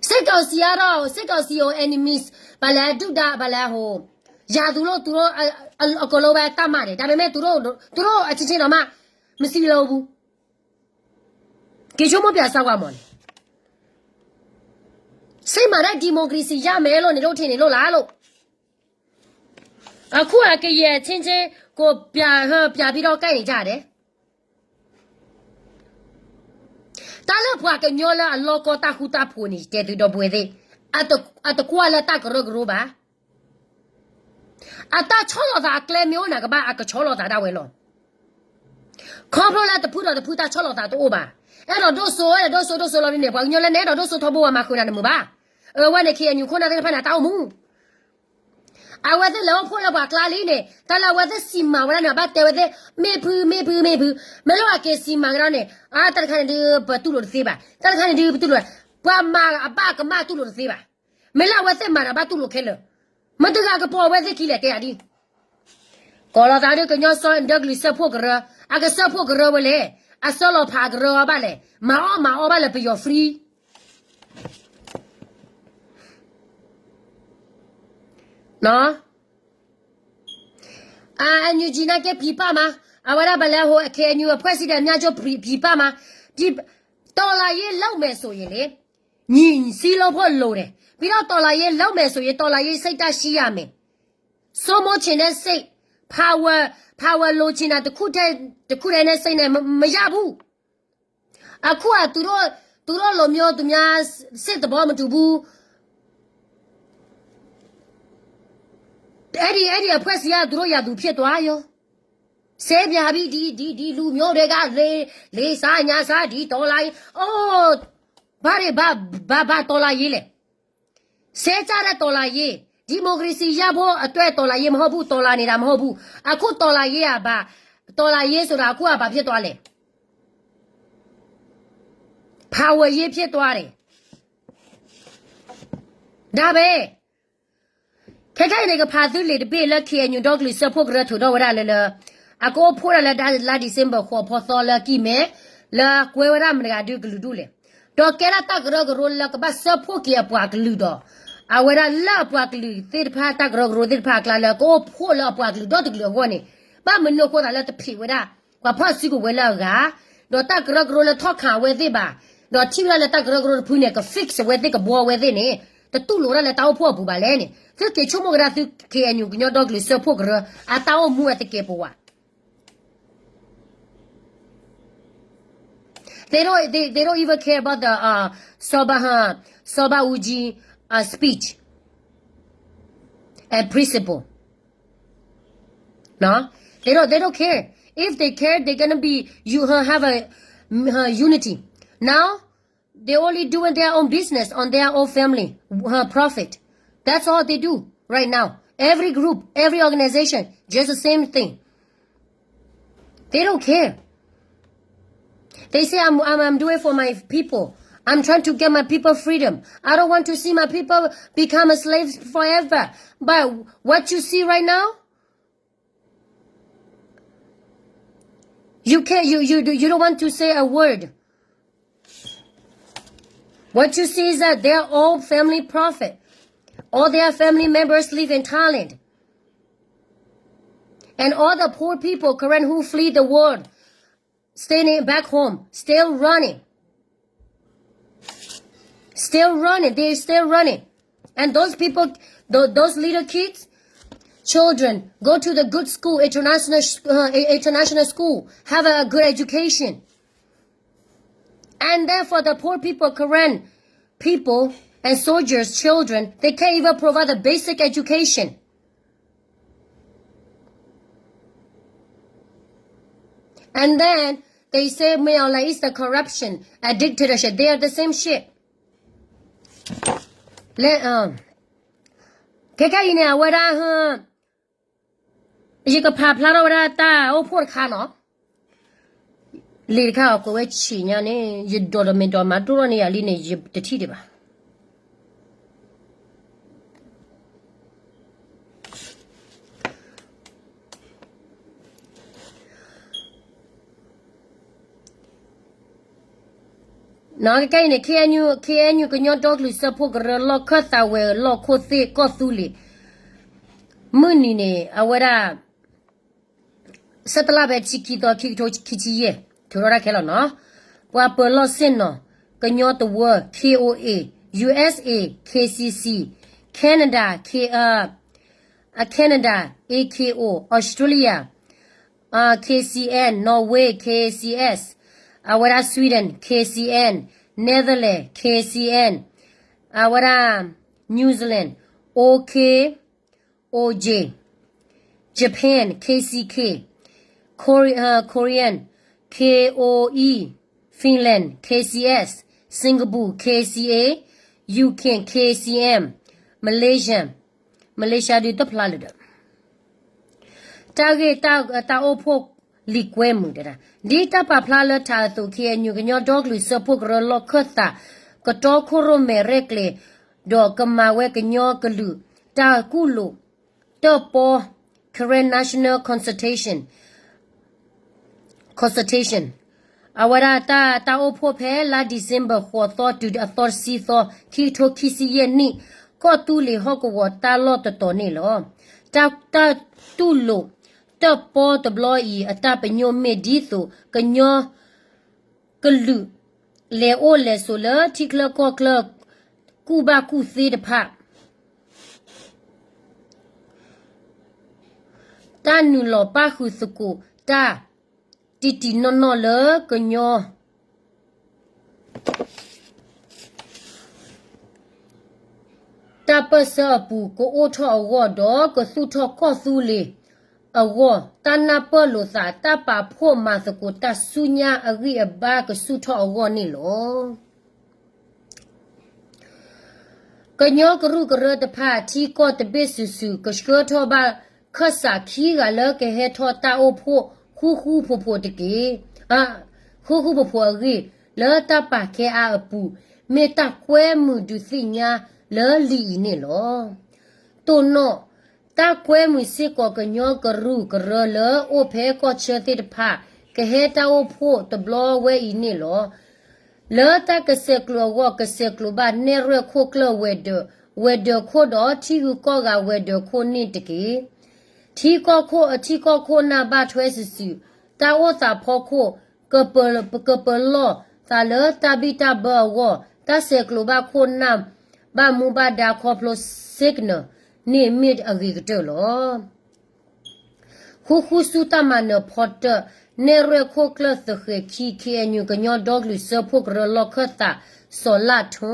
စစ်ကောင်စီကတော့ စစ်ကောင်စီကို enemies ဘၣ်လဲၣ် ဒုၣ်ဒါ ဘၣ်လဲၣ်ဟိ ရာသူလို့ သူတို့ အ အ အကုန်လုံးပဲ သတ်မှတ်တယ် ဒါပေမဲ့ သူတို့ သူတို့အချင်းချင်းတောင်မှ မစည်းလုံးဘူး က့ၤဆိကမိၣ်ပြၢ်စၢကွၢ်မးန့ၣ် စစ်မှန်တဲ့ ဒီမိုကရေစီ ရမယ်လို့ နင်တို့ထင်နေလို့လားလို့ အခုအကယဲၢ်ချင်းချင်းကို ပြာ ပြာပြီးတော့ ကိုက်နေကြတယ်. တၢ်လၢပှၤကညီလၢအလီၢ်ကီၢ်တၢ်ဃူတၢ်ဖိးန့ၣ် တဲသုဒီပုၢ်ဝဲၢ်သ့ၣ် အတ အတကွၢ်လၢတၢ်ကရၢကရိဘၣ်. အတၢ်ဆီၣ်လီၤသးအကျဲမ့ၢ်အိၣ်နၤကဘၣ် အကဆီၣ်လီၤသးဒၣ်ဝဲလီၤ. ခီဖျိလၢတဖုဒီးတဖုတၢ်ဆီၣ်လီၤသးတအိၣ်ဘၣ်. အဲၣ်ဒိးဒိၣ်စိ အဲၣ်ဒိးဒိၣ်စိဒိၣ်စိလီၤဒ်န့ၣ် ပှၤကညီလၢနအဲၣ်ဒိးဒိၣ်စိထီဘိဝဲမၤဃုာ်နၤနမုာ်ဘၣ်. အဝဲန့ၣ် KNU ခိၣ်နၢ်သ့ၣ်တဖၣ်န့ၣ် တၢ်အိၣ်မူ အဝဲသ့ၣ်လဲၤအိၣ်ဖှိၣ်လၢပှၤကျါလံန့ၣ် တၢ်လၢအဝဲသ့ၣ်စံးမၤဝဲဒၣ်န့ၣ် အဘၣ်တဲဝဲသ့ၣ် မ့ၢ်ဖု မ့ၢ်ဖု မ့ၢ်ဖု မ့ၢ်လၢအက့ၤစံးမၤကဒီးန့ၣ် အါ တၢ်တခါန့ၣ်ဒုး ပတူၢ်လိာ်တသ့ဘၣ် တၢ်တခါန့ၣ်ဒုး ပတူၢ်လိာ် ပှၤမၤအဘၣ်ကမၣ်တူၢ်လိာ်တသ့ဘၣ်. မ့ၢ်လၢအဝဲသ့ၣ်မၤတၢ်ဘၣ်တူၢ်လိာ်ခဲလၢာ် မတၤတဂၤကပိာ်အဝဲသ့ၣ်ခံလဲၣ် တဲယၤဒ် ကိးလီၤသးဒ်ကညီစီၤဒီကလုာ်စၢဖှိၣ်ကရၢ အကစၢဖှိၣ်ကရၢဝဲလဲၣ် အစၢလီၤဖးကရၢအီၤဘၣ်လဲၣ် မၤအီၣ်မၤအီဘၣ်လဲၣ်ပယီၤ free နီၤ အ NUG နာ်က့ ပြည်ပမှာ အဝဲဒၣ်ဘၣ်လဲၣ်ဟိ KNU အဖွဲ့အစည်းတွေ အများကြီး ပြည်ပမှာ ပြည် တော်လှန်ရေးလုပ်မယ်ဆိုရင်လေ ညီ စည်းလုံးဖို့လိုတယ် ပြီးတော့ တော်လှန်ရေးလုပ်မယ်ဆိုရင် တော်လှန်ရေးစိတ်ဓာတ်ရှိရမယ် စိုးမိုးချင်တဲ့စိတ် power power လိုချင်တာတစ်ခုတည်းတစ်ခုတည်းနဲ့စိတ်နဲ့မမရဘူး အခုကသူတို့သူတို့လိုမျိုးသူများစစ်သဘောမတူဘူးအဲ့ဒီအဲ့ဒီအဖွဲ့အစည်းကသူတို့ရာသူဖြစ်သွားရော ဆဲပြန်ပြီဒီဒီဒီလူမျိုးတွေကလေလေစားညာစားဒီတော်လှန်ရေးအိုးဘာတွေဘာဘာဘာတော်လှန်ရေးလဲဆဲကြတဲ့တော်လှန်ရေးဒီမိုကရေစီရဖို့အတွက်တော်လှန်ရေးမဟုတ်ဘူးတော်လှန်နေတာမဟုတ်ဘူးအခုတော်လှန်ရေးကဘာတော်လှန်ရေးဆိုတာအခုကဘာဖြစ်သွားလဲ power ရေးဖြစ်သွားတယ်ဒါပဲ ခဲခဲအံၤန့ၣ် ကဖးသုလံာ်တဘ့ၣ်လၢ KNU ဒီကလုာ်စၢဖှိၣ်ကရၢထုးထီၣ်ဝဲဒၣ်လၢလၢ အကအိၣ်ဖှိၣ်ဒၣ်လၢလါ December ဃိးဖီသီလၢကံၢ်မဲ လၢကွဲဝဲဒၣ်မတၤတဂၤဒုးကလုာ်ဒူၣ်လဲၣ် ဒီးကဲဒၣ်တၢ်ကရၢကရိလၢကဘၣ်စၢဖှိၣ်က့ၤအပှၤကလုာ်ဒီး အဝဲဒၣ်လၢအပှၤကလုာ်သ့ၣ်တဖၣ်တၢ်ကရၢကရိသ့ၣ်တဖၣ်အကျါလၢ ကအိၣ်ဖှိၣ်လၢအပှၤကလုာ်ဒီတကလုာ်အဂီၢ်န့ၣ် ဘၣ်မနုၤအဃိသးလၢတဖံးဝဲဒၣ် ပှၤဖီၣ်စုကဝဲၤလၢအဂၤ ဒီးတၢ်ကရၢကရိလၢထီၣ်ခးအဝဲသ့ၣ်ဘၣ် ဒီးထံၣ်ဝဲဒၣ်လၢတၢ်ကရၢကရိတဖုန့ၣ် က fix အဝဲသ့ၣ်ကဘှီအဝဲသ့ၣ်န့ၣ် တတူၢ်လိာ်ဒၣ်လၢတၢ်အိၣ်ဖှိၣ်အပူၤဘၣ်လဲၣ်န့ၣ် သုက့ၤဆိကမိၣ်ကဒါသု KNU ကညီဒီကလုာ်စၢဖှိၣ်ကရၢ အတၢ်အိၣ်မူအသကဲးပဝး They don't, they, they don't even care about the uh, Soba, uh, Soba Uji uh, speech and principle. No, they don't. They don't care. If they care, they're gonna be you uh, have a uh, unity. Now they only doing their own business on their own family uh, profit. That's all they do right now. Every group, every organization, just the same thing. They don't care. They say, I'm, I'm, I'm doing it for my people. I'm trying to get my people freedom. I don't want to see my people become a slave forever. But what you see right now, you can't, you, you, you don't want to say a word. What you see is that they're all family prophet. All their family members live in Thailand. And all the poor people, Karen, who flee the war, staying back home, still running. Still running. They're still running. And those people, tho- those little kids, children, go to the good school, international, sh- uh, i- international school, have a, a good education. And then for the poor people, Karen people and soldiers' children, they can't even provide the basic education. And then they say Mayor Lai is the corruption, a dictatorship. They are the same shit. လဲၣ် ခဲခဲအံၤန့ၣ် အဝဲဒၣ် ယကဖးဖျါထီၣ်ဝဲဒၣ်တၢ်အိၣ်ဖှိၣ်တခါနီၤ. လံာ်တခါအီၤကွဲးဝဲဆံးညါန့ၣ် ယဒိးဒီးမ့ၢ်ဒိးမၤတိၢ်ထီၣ်န့ၢ်ယၤလံန့ၣ် ယတထံၣ်ဒံးဘၣ်. နကဲအံၤန့ၣ် K N U, K N U ကညီဒီကလုာ်စၢဖှိၣ်ကရၢလီၢ်ခၢၣ်သးဝဲၤလီၢ်ခိၣ်သ့ၣ်ကီၢ်သူလ့ၤ မုၢ်နံၤန့ၣ် အဝဲဒၣ် ဆၢတလါဖဲဆံခံသီ ခံကထိခံဆံယဲၢ် ထုးထီၣ်တၢ်ခဲလၢာ်နီၤ, ပှၤပၢၤလီၢ်ဆ့ၣ်နီၤ ကညီတဝၢ K O A, U S A K C C, Canada K, Canada A K O, Australia K C N, Norway K C S, အဝဲဒၣ် Sweden K C N, Netherlands K C N, အဝဲဒၣ် New Zealand O K, O J, Japan K C K, Korean K O E, Finland K C S, Singapore K C A, U K K C M, Malaysia, Malaysia ဒုးတဖျါလၢၤဒီး တၢ်ဂ့ၢ်တၢ်အိၣ်ဖှိၣ်လံာ်ကွဲမုာ်တဒၣ် ဒ်တၢ်ပာ်ဖျါလၢထးအသိး K N U ကညီဒီကလုာ်စၢဖှိၣ်ကရၢလီၢ်ခၢၣ်သး ကတီခိၣ်ရိၣ်မဲာ်ရဲၣ်ကျဲၤ ဒီးကမၤဝဲကညီကလုာ် တၢ်ကူၣ်လိာ် တၢၣ်ပီ Karen National Consultation, consultation အဝဲဒၣ်တၢ် တၢ်အိၣ်ဖှိၣ်ဖဲလါ December ဃိးသီတုၤအသီတဆံသီ ခံကထိခံဆံယဲၢ်နံၣ် ကီၢ်သူလ့ၤဟီၣ်ကဝီၤတၢ်လီၢ်တတီၤန့ၣ်လီၤ. တၢ် တၢ်တူၢ်လိာ် တၢၣ်ပီတဘျီအံၤ အတၢ်ပညိၣ်မ့ၢ်ဒ်သိး ကညီကလုာ် လဲၤအိၣ်လဲၤဆိးလၢထံချၢကီၢ်ချၢ ကူၣ်ဘၣ်ကူၣ်သ့တဖၣ် တၢ်နုာ်လီၤပၣ်ဃုာ်သကိးတၢ် တံၢ်တံၢ်နီၢ်နီၢ်လၢကညီ တၢ်ပၢၢ်ဆၢအပူၤ ကအိၣ်ထီၣ်အဂီၢ်ဒီး ကသူၣ်ထီၣ်ကီၢ်သူလ့ၤအဂီၢ် တၢ်နၢ်ပၢၢ်လိာ်သး တၢ်ပာ်ဖှိၣ်မၤသကိးတၢ်ဆူညါအဂံၢ်အဘါကဆူၣ်ထီၣ်အဂီၢ်န့ၣ်လီၤ. ကညီကရူၢ်ကရၢတဖၣ် ထံကီၢ်တဘ့ၣ်စုာ်စုာ် ကဆှၢထီၣ်ဘၣ်ခၢၣ်စးခံဂၤလၢကဟဲထီၣ်တၢ်အိၣ်ဖှိၣ်ဃူဃူဖိးဖိးတက့ၢ်. ဃူဃူဖိးဖိးအဂ့ၢ် လၢတၢ်ပာ်ကဲအါအပူၤ မ့ၢ်တၢ်ကွဲမုာ်ဒုးသ့ၣ်ညါလၢလံာ်အံၤန့ၣ်လီၤ. တိၢ်နီၣ် တၢ်ကွဲမုာ်စ့ၢ်ကီးကညီကရူၢ်ကရၢလၢအိၣ်ဖဲကီၢ်ဆၢသ့ၣ်တဖၣ် ကဟဲတၢ်အိၣ်ဖှိၣ်တဘျီဝဲအံၤန့ၣ်လီၤ. လၢတၢ်ကဆဲးကျိးအဂီၢ် ကဆဲးကျိးဘၣ်နဲၣ်ရွဲၣ်ခိၣ်ကျၢၢ်ဝဲၤဒၢး, ဝဲၤဒၢးခိၣ်ဒီးထံဂုၤကီၢ်ဂၤဝဲၤဒၢးခိၣ်န့ၣ်တက့ၢ်. ထံကီၢ်ခိၣ်အထံကီၢ်ခိၣ်နၢ်ဘၣ်ထွဲစုာ်စုာ်, တၢ်အိၣ်သးဖီခိၣ် ကပၢၤလီၢ်သးလၢတၢ်ဘံၣ်တၢ်ဘၢအဂီၢ်, တၢ်ဆဲးကျိးဘၣ်ခိၣ်နၢ်ဘၣ်မူဘၣ်ဒါခီဖျိ signal န့ၣ်မ့ၢ်အဂ့ၤကတၢၢ်လီၤ. ဃူဃူဆူတၢ်မၤနၢၤဖီတၢၣ် နဲၣ်ရွဲၣ်ခိၣ်ကျၢၢ်သဃဲၤခံ K N U ကညီဒီကလုာ်စၢဖှိၣ်ကရၢလီၢ်ခၢၣ်သး စီၤလၣ်ထူ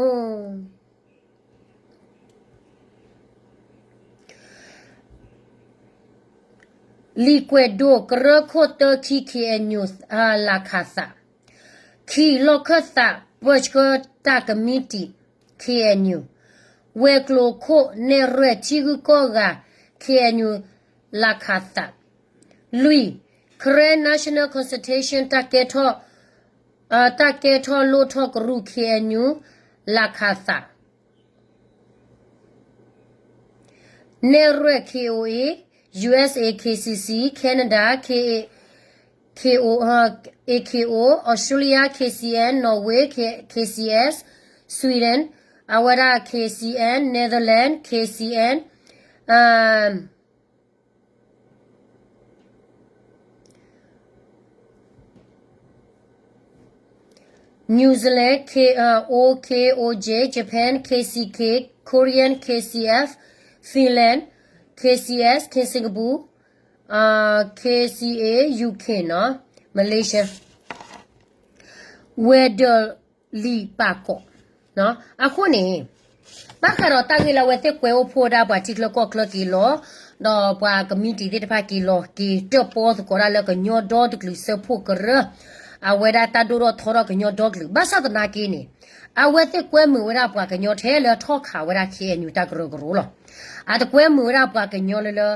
လံာ်ကွဲးဒိ ကရၢခိၣ်တၢခံ K N U လၤခးသး, ခံ လီၢ်ခၢၣ်သး ပၢဆှၢတၢ်ကမံးတံာ် K N U, ဝဲၤကျိၤခိၣ်နဲၣ်ရွဲၣ်ထံဂုၤကီၢ်ဂၤ K N U လၤခးသး, လွံၢ် Karen National Consultation တၢ်ကဲထီၣ် တၢ်ကဲထီၣ်လိၣ်ထီၣ်ကရူၢ် K N U လၢခးသး နဲၣ်ရွဲၣ် K O A, U S A K C C, Canada K O, A K O, Australia K C N, Norway K, K C S, Sweden, အဝဲဒၣ် K C N, Netherlands K C N, New Zealand, K, uh, O K O J, Japan, K C K, Korean, K C F, Finland, K C S, K Singapore, uh, K C A, U K နီၤ, Malaysia. ဝဲၤဒၢးလံာ်ပာ်ကီး, အဃိန့ၣ် ဘၣ်ဃးဒီးတၢ်ဂ့ၢ်လၢအဝဲသ့ၣ်ကွဲအိၣ်ဖှိၣ်ဝဲဒၣ်ပှၤထံချၢကီၢ်ချၢက့ၤလီၤ, ဒီးပှၤကမံးတံာ်သ့ၣ်တဖၣ်က့ၤလီၤ က့ၤတၢၣ်ပီသကိးဒၣ်လၢကညီဒီတကလုာ်စၢဖှိၣ်ကရၢ, အဝဲဒၣ်တၢ်ဒိၣ်ထီၣ်ထီထီၣ်ကညီဒီကလုာ်, ဘၣ်ဆၣ်သနာ်က့န့ၣ် အဝဲသ့ၣ်ကွဲမုာ်ဝဲဒၣ်ပှၤကညီထဲလၢထီၣ်ခးဝဲဒၣ် K N U တၢ်ကရၢကရိလီၤ. အတကွဲမုာ်ဝဲဒၣ်ပှၤကညီလၢလၢ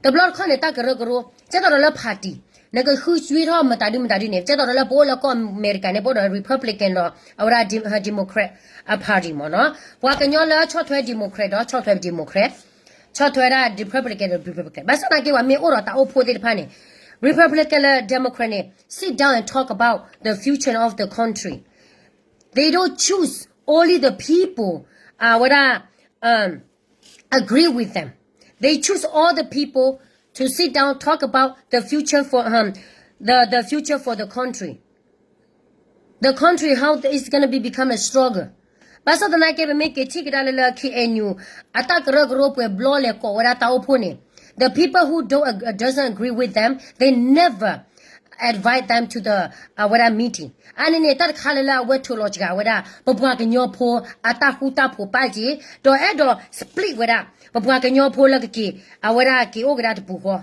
တဘျီတခီၣ်န့ၣ် တၢ်ကရၢကရိ ကဲသိးဒီးလၢ party နကဃုဆွံထီၣ်မတၤဒုမတၤဒုန့ၣ် ကဲသိးဒီးလၢပအိၣ်လၢကီၢ်အမဲရကၤန့ၣ် ပအိၣ်ဒီး Republican ဒီး အဝဲဒၣ် Dem-, Democrat အ party မ့ၢ်နီၤ, ပှၤကညီလၢဆီၣ်ထွဲ Democrat ဒီးဆီၣ်ထွဲ Democrat, ဆီၣ်ထွဲဒၣ် Republican ဒီး Republican, ဘၣ်ဆၣ်သနာ်က့ ပှၤမ့ၢ်အိၣ်ဒီးတၢ်အိၣ်ဖှိၣ်သ့ၣ်တဖၣ်န့ၣ် Republican လၢ Democrat န့ၣ် sit down and talk about the future of the country. They don't choose only the people, အဝဲဒၣ် agree with them. They choose all the people to sit down, talk about the future for, um, the, the future for the country. The country, how it's gonna be become a stronger. ဘၣ်ဆၣ်သနာ်က့ ပမ့ၢ်က့ၤထံၣ်ကဒါလၢလၢ K N U အတၢ်ကရၢကရိပှဲၤဘျီလဲၤကိးဝဲဒၣ်တၢ်အိၣ်ဖှိၣ်န့ၣ်, the people who don't, uh, doesn't agree with them, they never invite them to the, အဝဲဒၣ် meeting. အန့ၣ်န့ၣ် တၢ်တခါလၢလၢအဝဲထုးလီၤစှၤဝဲဒၣ် ပပှၤကညီဖိအတၢ်ဃူတၢ်ဖိးပာ်က့ၤ, ဒီးအဲၣ်ဒိး split ဝဲဒၣ် ပပှၤကညီဖိလၢကက့ၤ အဝဲဒၣ်က့ၤအိၣ်ကဒါတပူၤဃီ.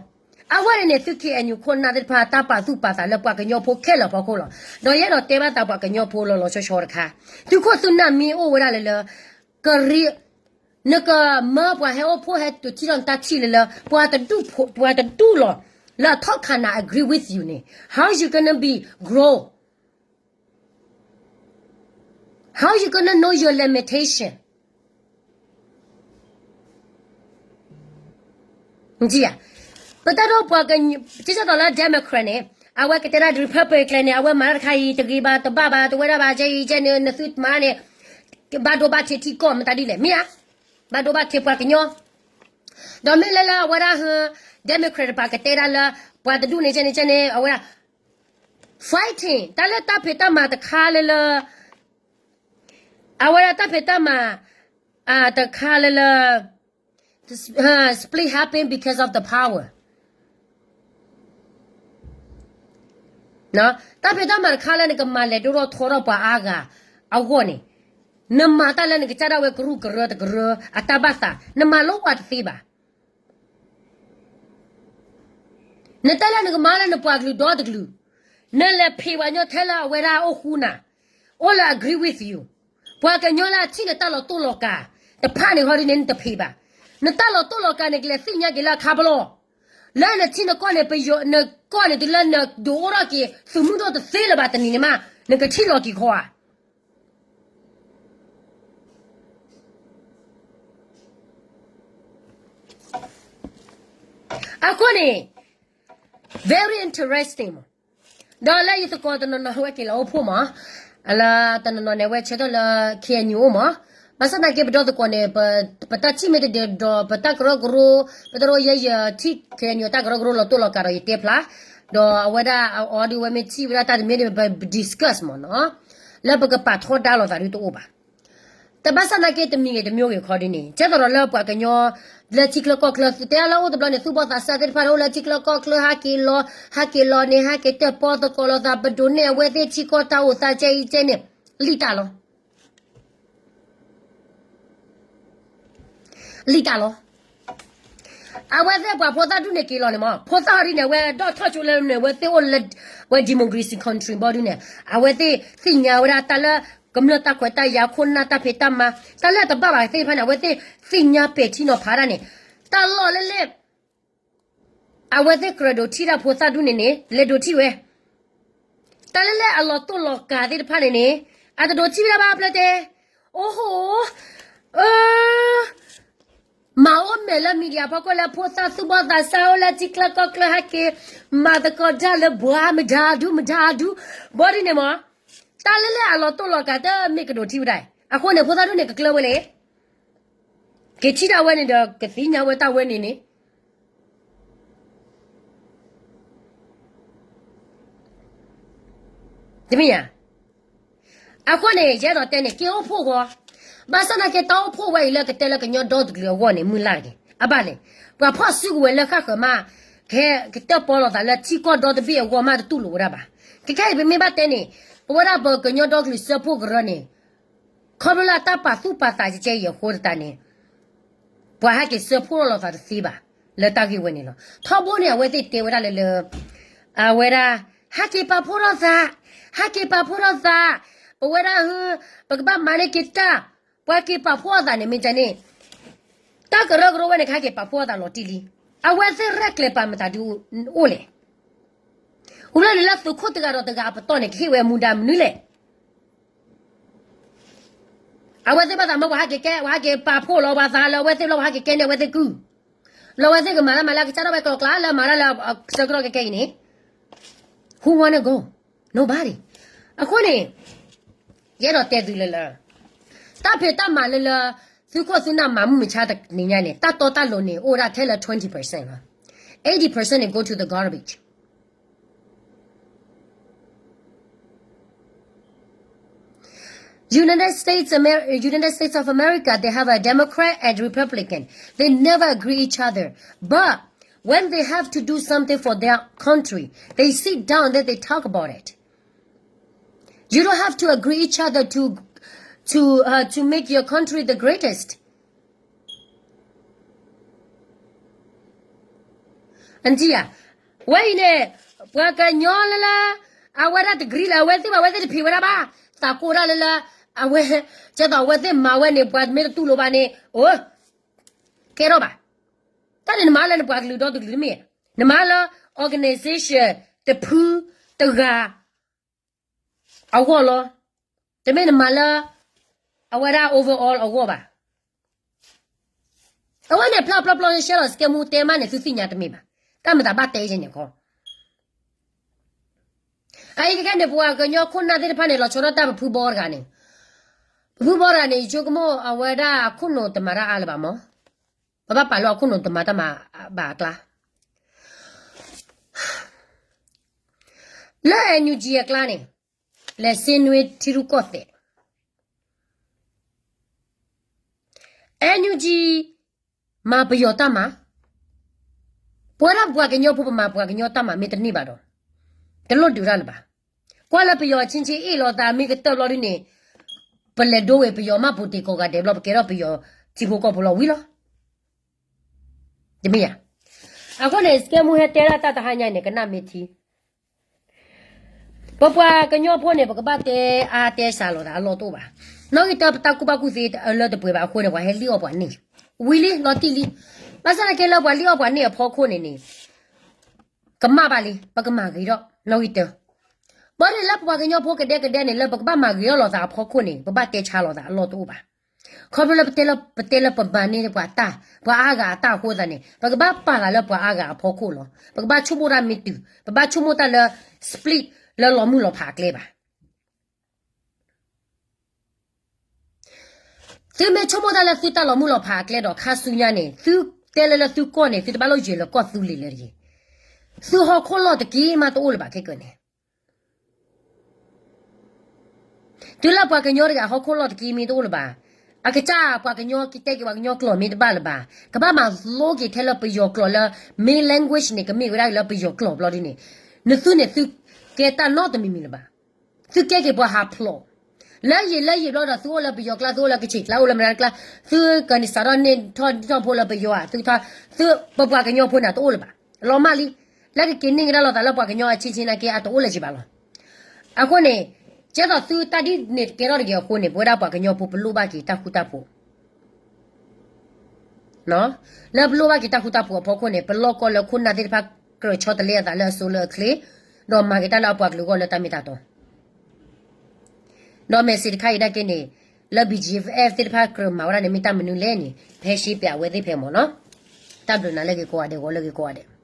အဝဲန့ၣ်န့ၣ် သု K N U ခိၣ်နၢ်သ့ၣ်တဖၣ် တၢ်ပာ်သူၣ်ပာ်သးလၢပှၤကညီဖိခဲလၢာ်အဖီခိၣ်လီၤ. ဒီးယအဲၣ်ဒိးတဲဘၣ်သးပှၤကညီဖိလီၤလီၤဆီဆီတခါ, သုခိၣ်သုနၢ်မ့ၢ်အိၣ်ဝဲဒၣ်လၢလၢ ကရံ နကမၢပှၤဟဲအိၣ်ဖှိၣ်ဟဲတုၤထံၣ်ထီၣ်နတၢ်ထံၣ်လၢလၢ ပှၤတဒူၣ်ဖိ ပှၤတဒူၣ်လီၤ လၢအထီၣ်ခးနၤ agree with you န့ၣ် how you gonna be grow? How you gonna know your limitation? နထံၣ်ဧါ, ပတၢ်ဒိၣ်ပှၤကညီ ကဲသိးလၢ Democrat န့ၣ် အဝဲကတဲဒၣ် Republican န့ၣ် အဝဲမၤတၢ်တခါအံၤ တဂ့ၤဘၣ်တဘၣ်ဘၣ် တဝဲဒၣ်ဘၣ်ကဲအံၤကဲန့ၣ် နသုမၤန့ၣ် ဘၣ်ဒိဘၣ်ထံးထံကီၢ်မတၤဒ်လဲၣ် မ့ၢ်ဧါ, ဘၣ်ဒိဘၣ်ထံးပှၤကညီ ဒီးမ့ၢ်လၢလၢအဝဲဒၣ် Democrat တပၤကတဲဒၣ်လၢ ပှၤတဒူၣ်န့ၣ်ကဲန့ၣ်ကဲန့ၣ် အဝဲဒၣ် fighting တၢ်လၢတၢ်ဖံးတၢ်မၤတခါလၢလၢ အဝဲဒၣ်တၢ်ဖံးတၢ်မၤ တခါလၢလၢ split happen because of the power. တၢ်ဖံးတၢ်မၤတခါလၢနကမၤလဲၤဒိၣ်ထီၣ်ထီထီၣ်ပှၤအါဂၤ အဂီၢ်န့ၣ် နမၤတၢ်လၢနကစၢ်ဒၣ်ဝဲကရူၢ်ကရၢတကရၢအတၢ်ဘၣ်သး နမၤလိပှၤတသ့ဘၣ်. နတၢ်လၢနကမၤလၢနပှၤကလုာ်ဒီတကလုာ် နလဲၤဖံးပှၤကညီထဲလၢအဝဲဒၣ်အိၣ်ဃူနၤ အိၣ်လၢ agree with you. ပှၤကညီလၢအထံၣ်နတၢ်လီၤတိၢ်လီၤကၤ တဖၣ်န့ၣ်ဟီဒ်န့ၣ် နတဖံးဘၣ်. နတၢ်လီၤတိၢ်လီၤကၤန့ၣ် ကလဲၤသ့ၣ်ညါက့ၤလၢအခါဘျီ လၢနထံနကီၢ်န့ၣ် ပယီၤ နကီၢ်န့ၣ် တုၤလၢနဒုးအိၣ်ထီၣ်က့ၤ သုးမုၢ်ဒိၣ်တသ့လၢၤဘၣ်တနံၤန့ၣ်မး နကထံၣ်လီၤက့ၤခီဧါ. အဃိန့ၣ် very interesting မး, ဒီးလၢယသကိးတနီၤနီၤဝဲက့ၤလီၤအိၣ်ဖှိၣ်မး, လၢတနီၤနီၤန့ၣ် အဝဲဆၢထၢၣ်လၢ K N U အိၣ်မး, ဘၣ်ဆၣ်သနာ်က့ ပဒီသကိးန့ၣ် ပတၢ်ထံၣ်မ့ၢ်တဒဲးဒီး ပတၢ်ကရၢကရိ ပတရၢယဲယထံၣ် K N U တၢ်ကရၢကရိလီၤတိၢ်လီၤကၤဒီးယတဲဖျါ, ဒီးအဝဲဒၣ်အီၤဒုးဝဲမ့ၢ်ထံၣ်ဝဲဒၣ်တၢ်တမံၤန့ၣ် ပ discuss မးနီၤ, လၢပကပာ်ထီဒါလိာ်သးဒုးတအိၣ်ဘၣ်. တဘၣ်ဆၣ်သနာ်က့ တမံၤဂ့ၤတမံၤဂ့ၤခီဒ်န့ၣ် ကဲသိးဒီးလၢပှၤကညီ လၢထံချၢကီၢ်ချၢ တဲလၢအိၣ်တဘျီန့ၣ် သူၣ်ဘီၣ်သးစၢ်သ့ၣ်တဖၣ်န့ၣ် အိၣ်လၢထံချၢကီၢ်ချၢ ဟးက့ၤလီၤ ဟးက့ၤလီၤန့ၣ် ဟးက့ၤတၢၣ်ပီသကိးလိာ်သး ပဒိးန့ၢ်အဝဲသ့ၣ်ထံကီၢ်တၢ်အိၣ်သးကဲအံၤကဲန့ၣ် လံၣ်တၢ်လီၤ. လံၣ်တၢ်လီၤ. အဝဲသ့ၣ်ပှၤဖိသၣ်ဒူၣ်န့ၣ်က့ၤလီၤန့ၣ်မး ဖိသၣ်ဟီဒ်န့ၣ် အဝဲဒီၣ်ထီၣ်ကၠိလၢန့ၣ် အဝဲသ့ၣ်အိၣ်လၢ ဝဲ democracy country ဘီဒ်န့ၣ် အဝဲသ့ၣ်သ့ၣ်ညါဝဲဒၣ်တၢ်လၢ ကမျၢၢ်တၢ်ခွဲးတၢ်ယာ်ခိၣ်နၢ်တၢ်ဖံးတၢ်မၤ တၢ်လၢအတဘၣ်ဘၣ်သ့ၣ်တဖၣ်န့ၣ် အဝဲသ့ၣ်သ့ၣ်ညါပဲာ်ထံနီၤဖးဒၣ်န့ၣ် တၢ်လီၢ်လၢလဲၣ် အဝဲသ့ၣ်ကြၢးဒိးထံၣ်တၢ်ဖိသၣ်ဒူၣ်န့ၣ်န့ၣ် လဲၤဒိးထံၣ်ဝဲ, တၢ်လၢလၢအလီၤတိၢ်လီၤကၤသ့ၣ်တဖၣ်န့ၣ်န့ၣ် အတဒိးထံၣ်ဝဲဒၣ်ဘၣ်ဖျၢၣ်တဲ, အိၣ်ဟိၣ်, အၢ မၤအိၣ်မဲာ်လၢ media ဖီခိၣ်လၢဖိသၣ်သူၣ်ဘီၣ်သးစၢ်အိၣ်လၢထံချၢကီၢ်ချၢဟဲက့ၤ မၤသကိးတၢ်လၢပှၤမတၤဒူမတၤဒူ, ဘီဒ်န့ၣ်မး, တၢ်လၢလၢအလီၤတိၢ်လီၤကၤတမ့ၢ်ကဒိးထံၣ်ဝဲဒၣ်, အဃိန့ၣ် ဖိသၣ်ဒူၣ်န့ၣ်ကကျၢၤဝဲလဲၣ်, က့ၤထံၣ်ဒၣ်ဝဲန့ၣ်ဒီး ကသ့ၣ်ညါဝဲတၢ်ဝဲန့ၣ်န့ၣ် တမ့ၢ်ဧါ. အဃိန့ၣ် ယအဲၣ်ဒိးတဲန့ၣ် က့ၤအိၣ်ဖှိၣ်ဂီၤ, ဘၣ်ဆၣ်သနာ်က့ တၢ်အိၣ်ဖှိၣ်ဝဲအံၤလၢကတဲလၢကညီဒီတကလုာ်အဂီၢ်န့ၣ် မုၢ်လၢ်တဂ့ၤ, အဘၣ်လဲၣ်, ပှၤဖီၣ်စုကဝဲၤလၢဃၣ်ဃၢၤမး, ကဟဲကတၢၢ်ပီလိာ်သးလၢထံကီၢ်ဒီတဘ့ၣ်အဂီၢ်မးတတူၢ်လိာ်ဝဲဒၣ်ဘၣ်. ခဲခဲအံၤပမ့ၢ်ဘၣ်တဲန့ၣ် ပဝဲဒၣ်ပကညီဒီကလုာ်စၢဖှိၣ်ကရၢန့ၣ် ခီဖျိလၢအတၢ်ပာ်သူၣ်ပာ်သးကဲအံၤအဃိသတးန့ၣ် ပှၤဟဲက့ၤစၢဖှိၣ်ထီၣ်လိာ်သးတသ့ဘၣ် လၢတၢ်ဂ့ၢ်ဝဲန့ၣ်လီၤ. ထီဘိန့ၣ် အဝဲသ့ၣ်တဲဝဲဒၣ်လၢလၢ အဝဲဒၣ် ဟဲက့ၤပာ်ဖှိၣ်ထီၣ်သး, ဟဲက့ၤပာ်ဖှိၣ်ထီၣ်သး, ပဝဲဒၣ် ပကဘၣ်မၤန့ၢ်က့ၤတၢ်, ပှၤက့ၤပာ်ဖှိၣ်အသးန့ၣ် မ့ၢ်တၢ်န့ၣ် တၢ်ကရၢကရိဝဲန့ၣ် ကဟဲက့ၤပာ်ဖှိၣ်အသးလီၤတံၢ်လံ. အဝဲသ့ၣ်ရဲၣ်ကျဲၤပာ်မတၤဒုအိၣ်လဲၣ်. အိၣ်လၢန့ၣ်လၢသုးခိၣ်တဂၤဒီးတဂၤအပတီၢ်န့ၣ် ကဟ့ၣ်ဝဲမူဒါမနုၤလဲၣ်. အဝဲသ့ၣ်ဘၣ်သးမ့ၢ်ပှၤဟဲက့ၤကဲ ပှၤဟဲက့ၤပာ်ဖှိၣ်လီၤပှၤသးလၢအဝဲသ့ၣ်လီၤ ပှၤဟဲက့ၤကဲန့ၢ်အဝဲသ့ၣ်ကုၢ်, လၢအဝဲသ့ၣ်ကမၤလၢမၤလၢကစၢ်ထီၣ်ဝဲကျိၤကျါလၢမၤတၢ်လၢအဆၢကတီၢ်ခဲခဲအံၤန့ၣ် who wanna go? Nobody. အဃိန့ၣ် ယအဲၣ်ဒိးတဲသုလၢလၢ တၢ်ဖံးတၢ်မၤလၢလၢ သုးခိၣ်သုးနၢ်မၤမုၢ်မဆါတနံၤညါန့ၣ် တၢ်တီတၢ်လိၤန့ၣ် အိၣ်ဒၣ်ထဲလၢ twenty percent လီၤ. Eighty percent န့ၣ် go to the garbage. United States, Amer- United States of America, they have a Democrat and Republican. They never agree each other. But when they have to do something for their country, they sit down, then they talk about it. You don't have to agree each other to to uh, to make your country the greatest. အနၢ်ဧါ, ဝဲအံၤန့ၣ် ပှၤကညီလၢလၢ အဝဲဒၣ်တ agree လၢ အဝဲသ့ၣ်ဘၣ် အဝဲသ့ၣ်တဖံးဝဲဒၣ်ဘၣ်, သးကိၢ်ဒၣ်လၢလၢ အဝဲ ကဲသိးအဝဲသ့ၣ်မၤဝဲန့ၣ် ပှၤမ့ၢ်တတူၢ်လိာ်ဘၣ်န့ၣ် အိ ကဲထီၣ်ဘၣ်. တၢ်န့ၣ်နမၤလၢနပှၤကလုာ်ဒီတကလုာ်တမ့ၢ်, နမၤလၢ organization တဖုတဂၤ အဂီၢ်လီၤ. တမ့ၢ်နမၤလၢ အဝဲဒၣ် overall အဂီၢ်ဘၣ်. အဝဲန့ၣ်ဖျါဖျါဖျါန့ၣ် ရှဲလီၤစကဲမူတဲမးန့ၣ် သုသ့ၣ်ညါတမ့ၢ်ဘၣ်. တၢ်မၤသးဘၣ်တဲယဲန့ၣ်ခီ အအံၤခဲခဲန့ၣ် ပှၤကညီခိၣ်နၢ်သ့ၣ်တဖၣ်န့ၣ် လီၤဆီဒၣ်တၢ်ပဖုဘီတဂၤန့ၣ်, ပဖုဘီတဂၤန့ၣ် ယဆိကမိၣ်အဝဲဒၣ်အခိၣ်နူာ်တမၤတၢ်အါလၢၤဘၣ်မး, ပဘၣ်ပာ်လၢအခိၣ်နူာ်တမၤတၢ်မၤဘၣ်အကျါ လၢ NUG အကျါန့ၣ် လဲၤစ့နွ့ထံရူၢ်ကီၢ်သဲး, NUG မၤပယီၤတၢ်မၤ, ပဝဲဒၣ်ပှၤကညီဖိပမၤပှၤကညီတၢ်မၤမ့ၢ်တန့ၢ်ဘၣ်ဒီး တလိၣ်ဒုးတၢ်လၢၤဘၣ်. ကွၢ်လၢပယီၤအချင်းချင်းအ့ၣ်လိာ်သးမ့ၢ်ကတၢၢ်ဘျီဒ်န့ၣ် ပလဲၤဒိဝဲပယီၤမးပူၤတ့ၢ်ကိးဂၤဒဲးဘျီ ပကဲထီၣ်ပယီၤထံဖိကီၢ်ဖိလီၤဝံၤလီၤ. တမ့ၢ်ဧါ. အဃိန့ၣ် စကဲမူဟဲတဲဒၣ်တၢ်တဟါညါန့ၣ် ကနၣ်မ့ၢ်ထံ ပပှၤကညီဖိန့ၣ် ပကဘၣ်တဲအါတဲစှၤလိာ်သးအလီၢ်တအိၣ်ဘၣ်. နီၣ်ဂံၢ်တၢ ပတၢ်ကူၣ်ဘၣ်ကူၣ်သ့လၢတပှဲၤဘၣ်အဃိန့ၣ် ပှၤဟဲလံၣ်အီၣ်ပှၤန့ၢ် ဝံၤလံလီၤတံၢ်လံ. ဘၣ်ဆၣ်သနာ်က့လၢပှၤလံၣ်အီၣ်ပှၤန့ၢ်အဖီခိၣ်န့ၣ်န့ၣ် ကမၣ်ဘၣ်လံ ပကမၤဂ့ၤထီၣ်နီၣ်ဂံၢ်တၢ ဘၣ်ဒီးလၢပပှၤကညီဖိကဒဲကဒဲန့ၣ် လၢပကဘၣ်မၤဂ့ၤထီၣ်လိာ်သးအဖီခိၣ်န့ၣ် ပဘၣ်တဲဆါလိာ်သးအလီၢ်တအိၣ်ဘၣ်. ခီဖျိလၢပတဲလၢ ပတဲလၢပမၤန့ၢ်ပှၤတၢ် ပှၤအါဂၤအတၢ်အဃိသတးန့ၣ် ပကဘၣ်ပာ်သးလၢပှၤအါဂၤအဖီခိၣ်လီၤ. ပကဘၣ်ဆိကမိၣ်တၢ်မ့ၢ်တုၤ ပဘၣ်ဆိကမိၣ်တၢ်လၢ split လၢလီၤမုၢ်လီၤဖးအကျဲဘၣ်. သုမ့ၢ်ဆိကမိၣ်တၢ်လၢသုတၢ်လီၤမုၢ်လီၤဖးအကျဲဒီးခါဆူညါန့ၣ် သုတဲလၢလၢသုကီၢ်န့ၣ် သုတဘၣ်လိၣ်ယဲၤလၢကီၢ်သူလ့ၤလၢတဂ့ၤ. သုဟီၣ်ခိၣ်လီၢ်တက့ၢ်မးတအိၣ်လၢၤဘၣ်ခဲကၢန့ၣ် တုၤလၢပှၤကညီတဂၤဟီၣ်ခိၣ်လီၢ်တက့ၢ်မ့ၢ်တအိၣ်လၢၤဘၣ်. အကစၢ်ပှၤကညီကတဲက့ၤပှၤကညီကျိာ်မ့ၢ်တဘၣ်လၢၤဘၣ်. ကဘၣ်မၤလိက့ၤထဲလၢပယီၤကျိာ်လၢ main language န့ၣ် ကမ့ၢ်ဝဲဒၣ်လၢပယီၤကျိာ်ဘျီဒ်န့ၣ် နသုန့ၣ်သုကဲတၢ်နီတမံၤမံၤလၢၤဘၣ်. သုကဲက့ၤပှၤဟးဖျိး လၢယံာ်လၢယံာ်ဘျီဒီး သုအိၣ်လၢပယီၤကျါ သုအိၣ်လၢမတၤတကျါ သုကန့ၢ်စးထီၣ်န့ၢ်ထီၣ်ဒ်ထီၣ်ဖိလၢပယီၤဧါ သုထီၣ် သုပပှၤကညီဖိန့ၣ် တအိၣ်လၢၤဘၣ်. လီၤမၢ်လံ လၢကက့ၤန့ၢ်ကဒါလိာ်သးလၢပှၤကညီအချင်းချင်းနာ်က့ အတအိၣ်လၢၤဘၣ်လီၤ. အဃိန့ၣ် ကဲသိးသုတၢ်ဒ်န့ၣ်တကဲထီၣ်တဂ့ၤအဃိန့ၣ် ပဝဲဒၣ်ပှၤကညီဖိပလိၣ်ဘၣ်က့ၤတၢ်ဃူတၢ်ဖိး လၢပလိၣ်ဘၣ်က့ၤတၢ်ဃူတၢ်ဖိးအဖီခိၣ်န့ၣ် ပလီၢ်ကီၢ်လၢခိၣ်နၢ်သ့ၣ်တဖၣ် ကြၢးဆီတလဲအသးလၢအစိလၢအချ့, ဒီးမၤက့ၤတၢ်လၢအပှၤကလုာ်အဂီၢ်လၢတၢ်မ့ၢ်တၢ်တီ ဒီး message တခါအံၤဒၣ်က့န့ၣ်, လၢ B G F သ့ၣ်တဖၣ်ကြၢးမၤဝဲဒၣ်န့ၣ် မ့ၢ်တၢ်မနုၤလဲၣ်န့ၣ် ဖဲရှဲပၠးအဝဲသ့ၣ်ဖဲမ့ၢ်နီၤ. တၢ်ဘျုးနၤလၢဂ့ၤကိးဂၤဒဲး, ဂီၤလၢဂ့ၤကိးဂၤဒဲး.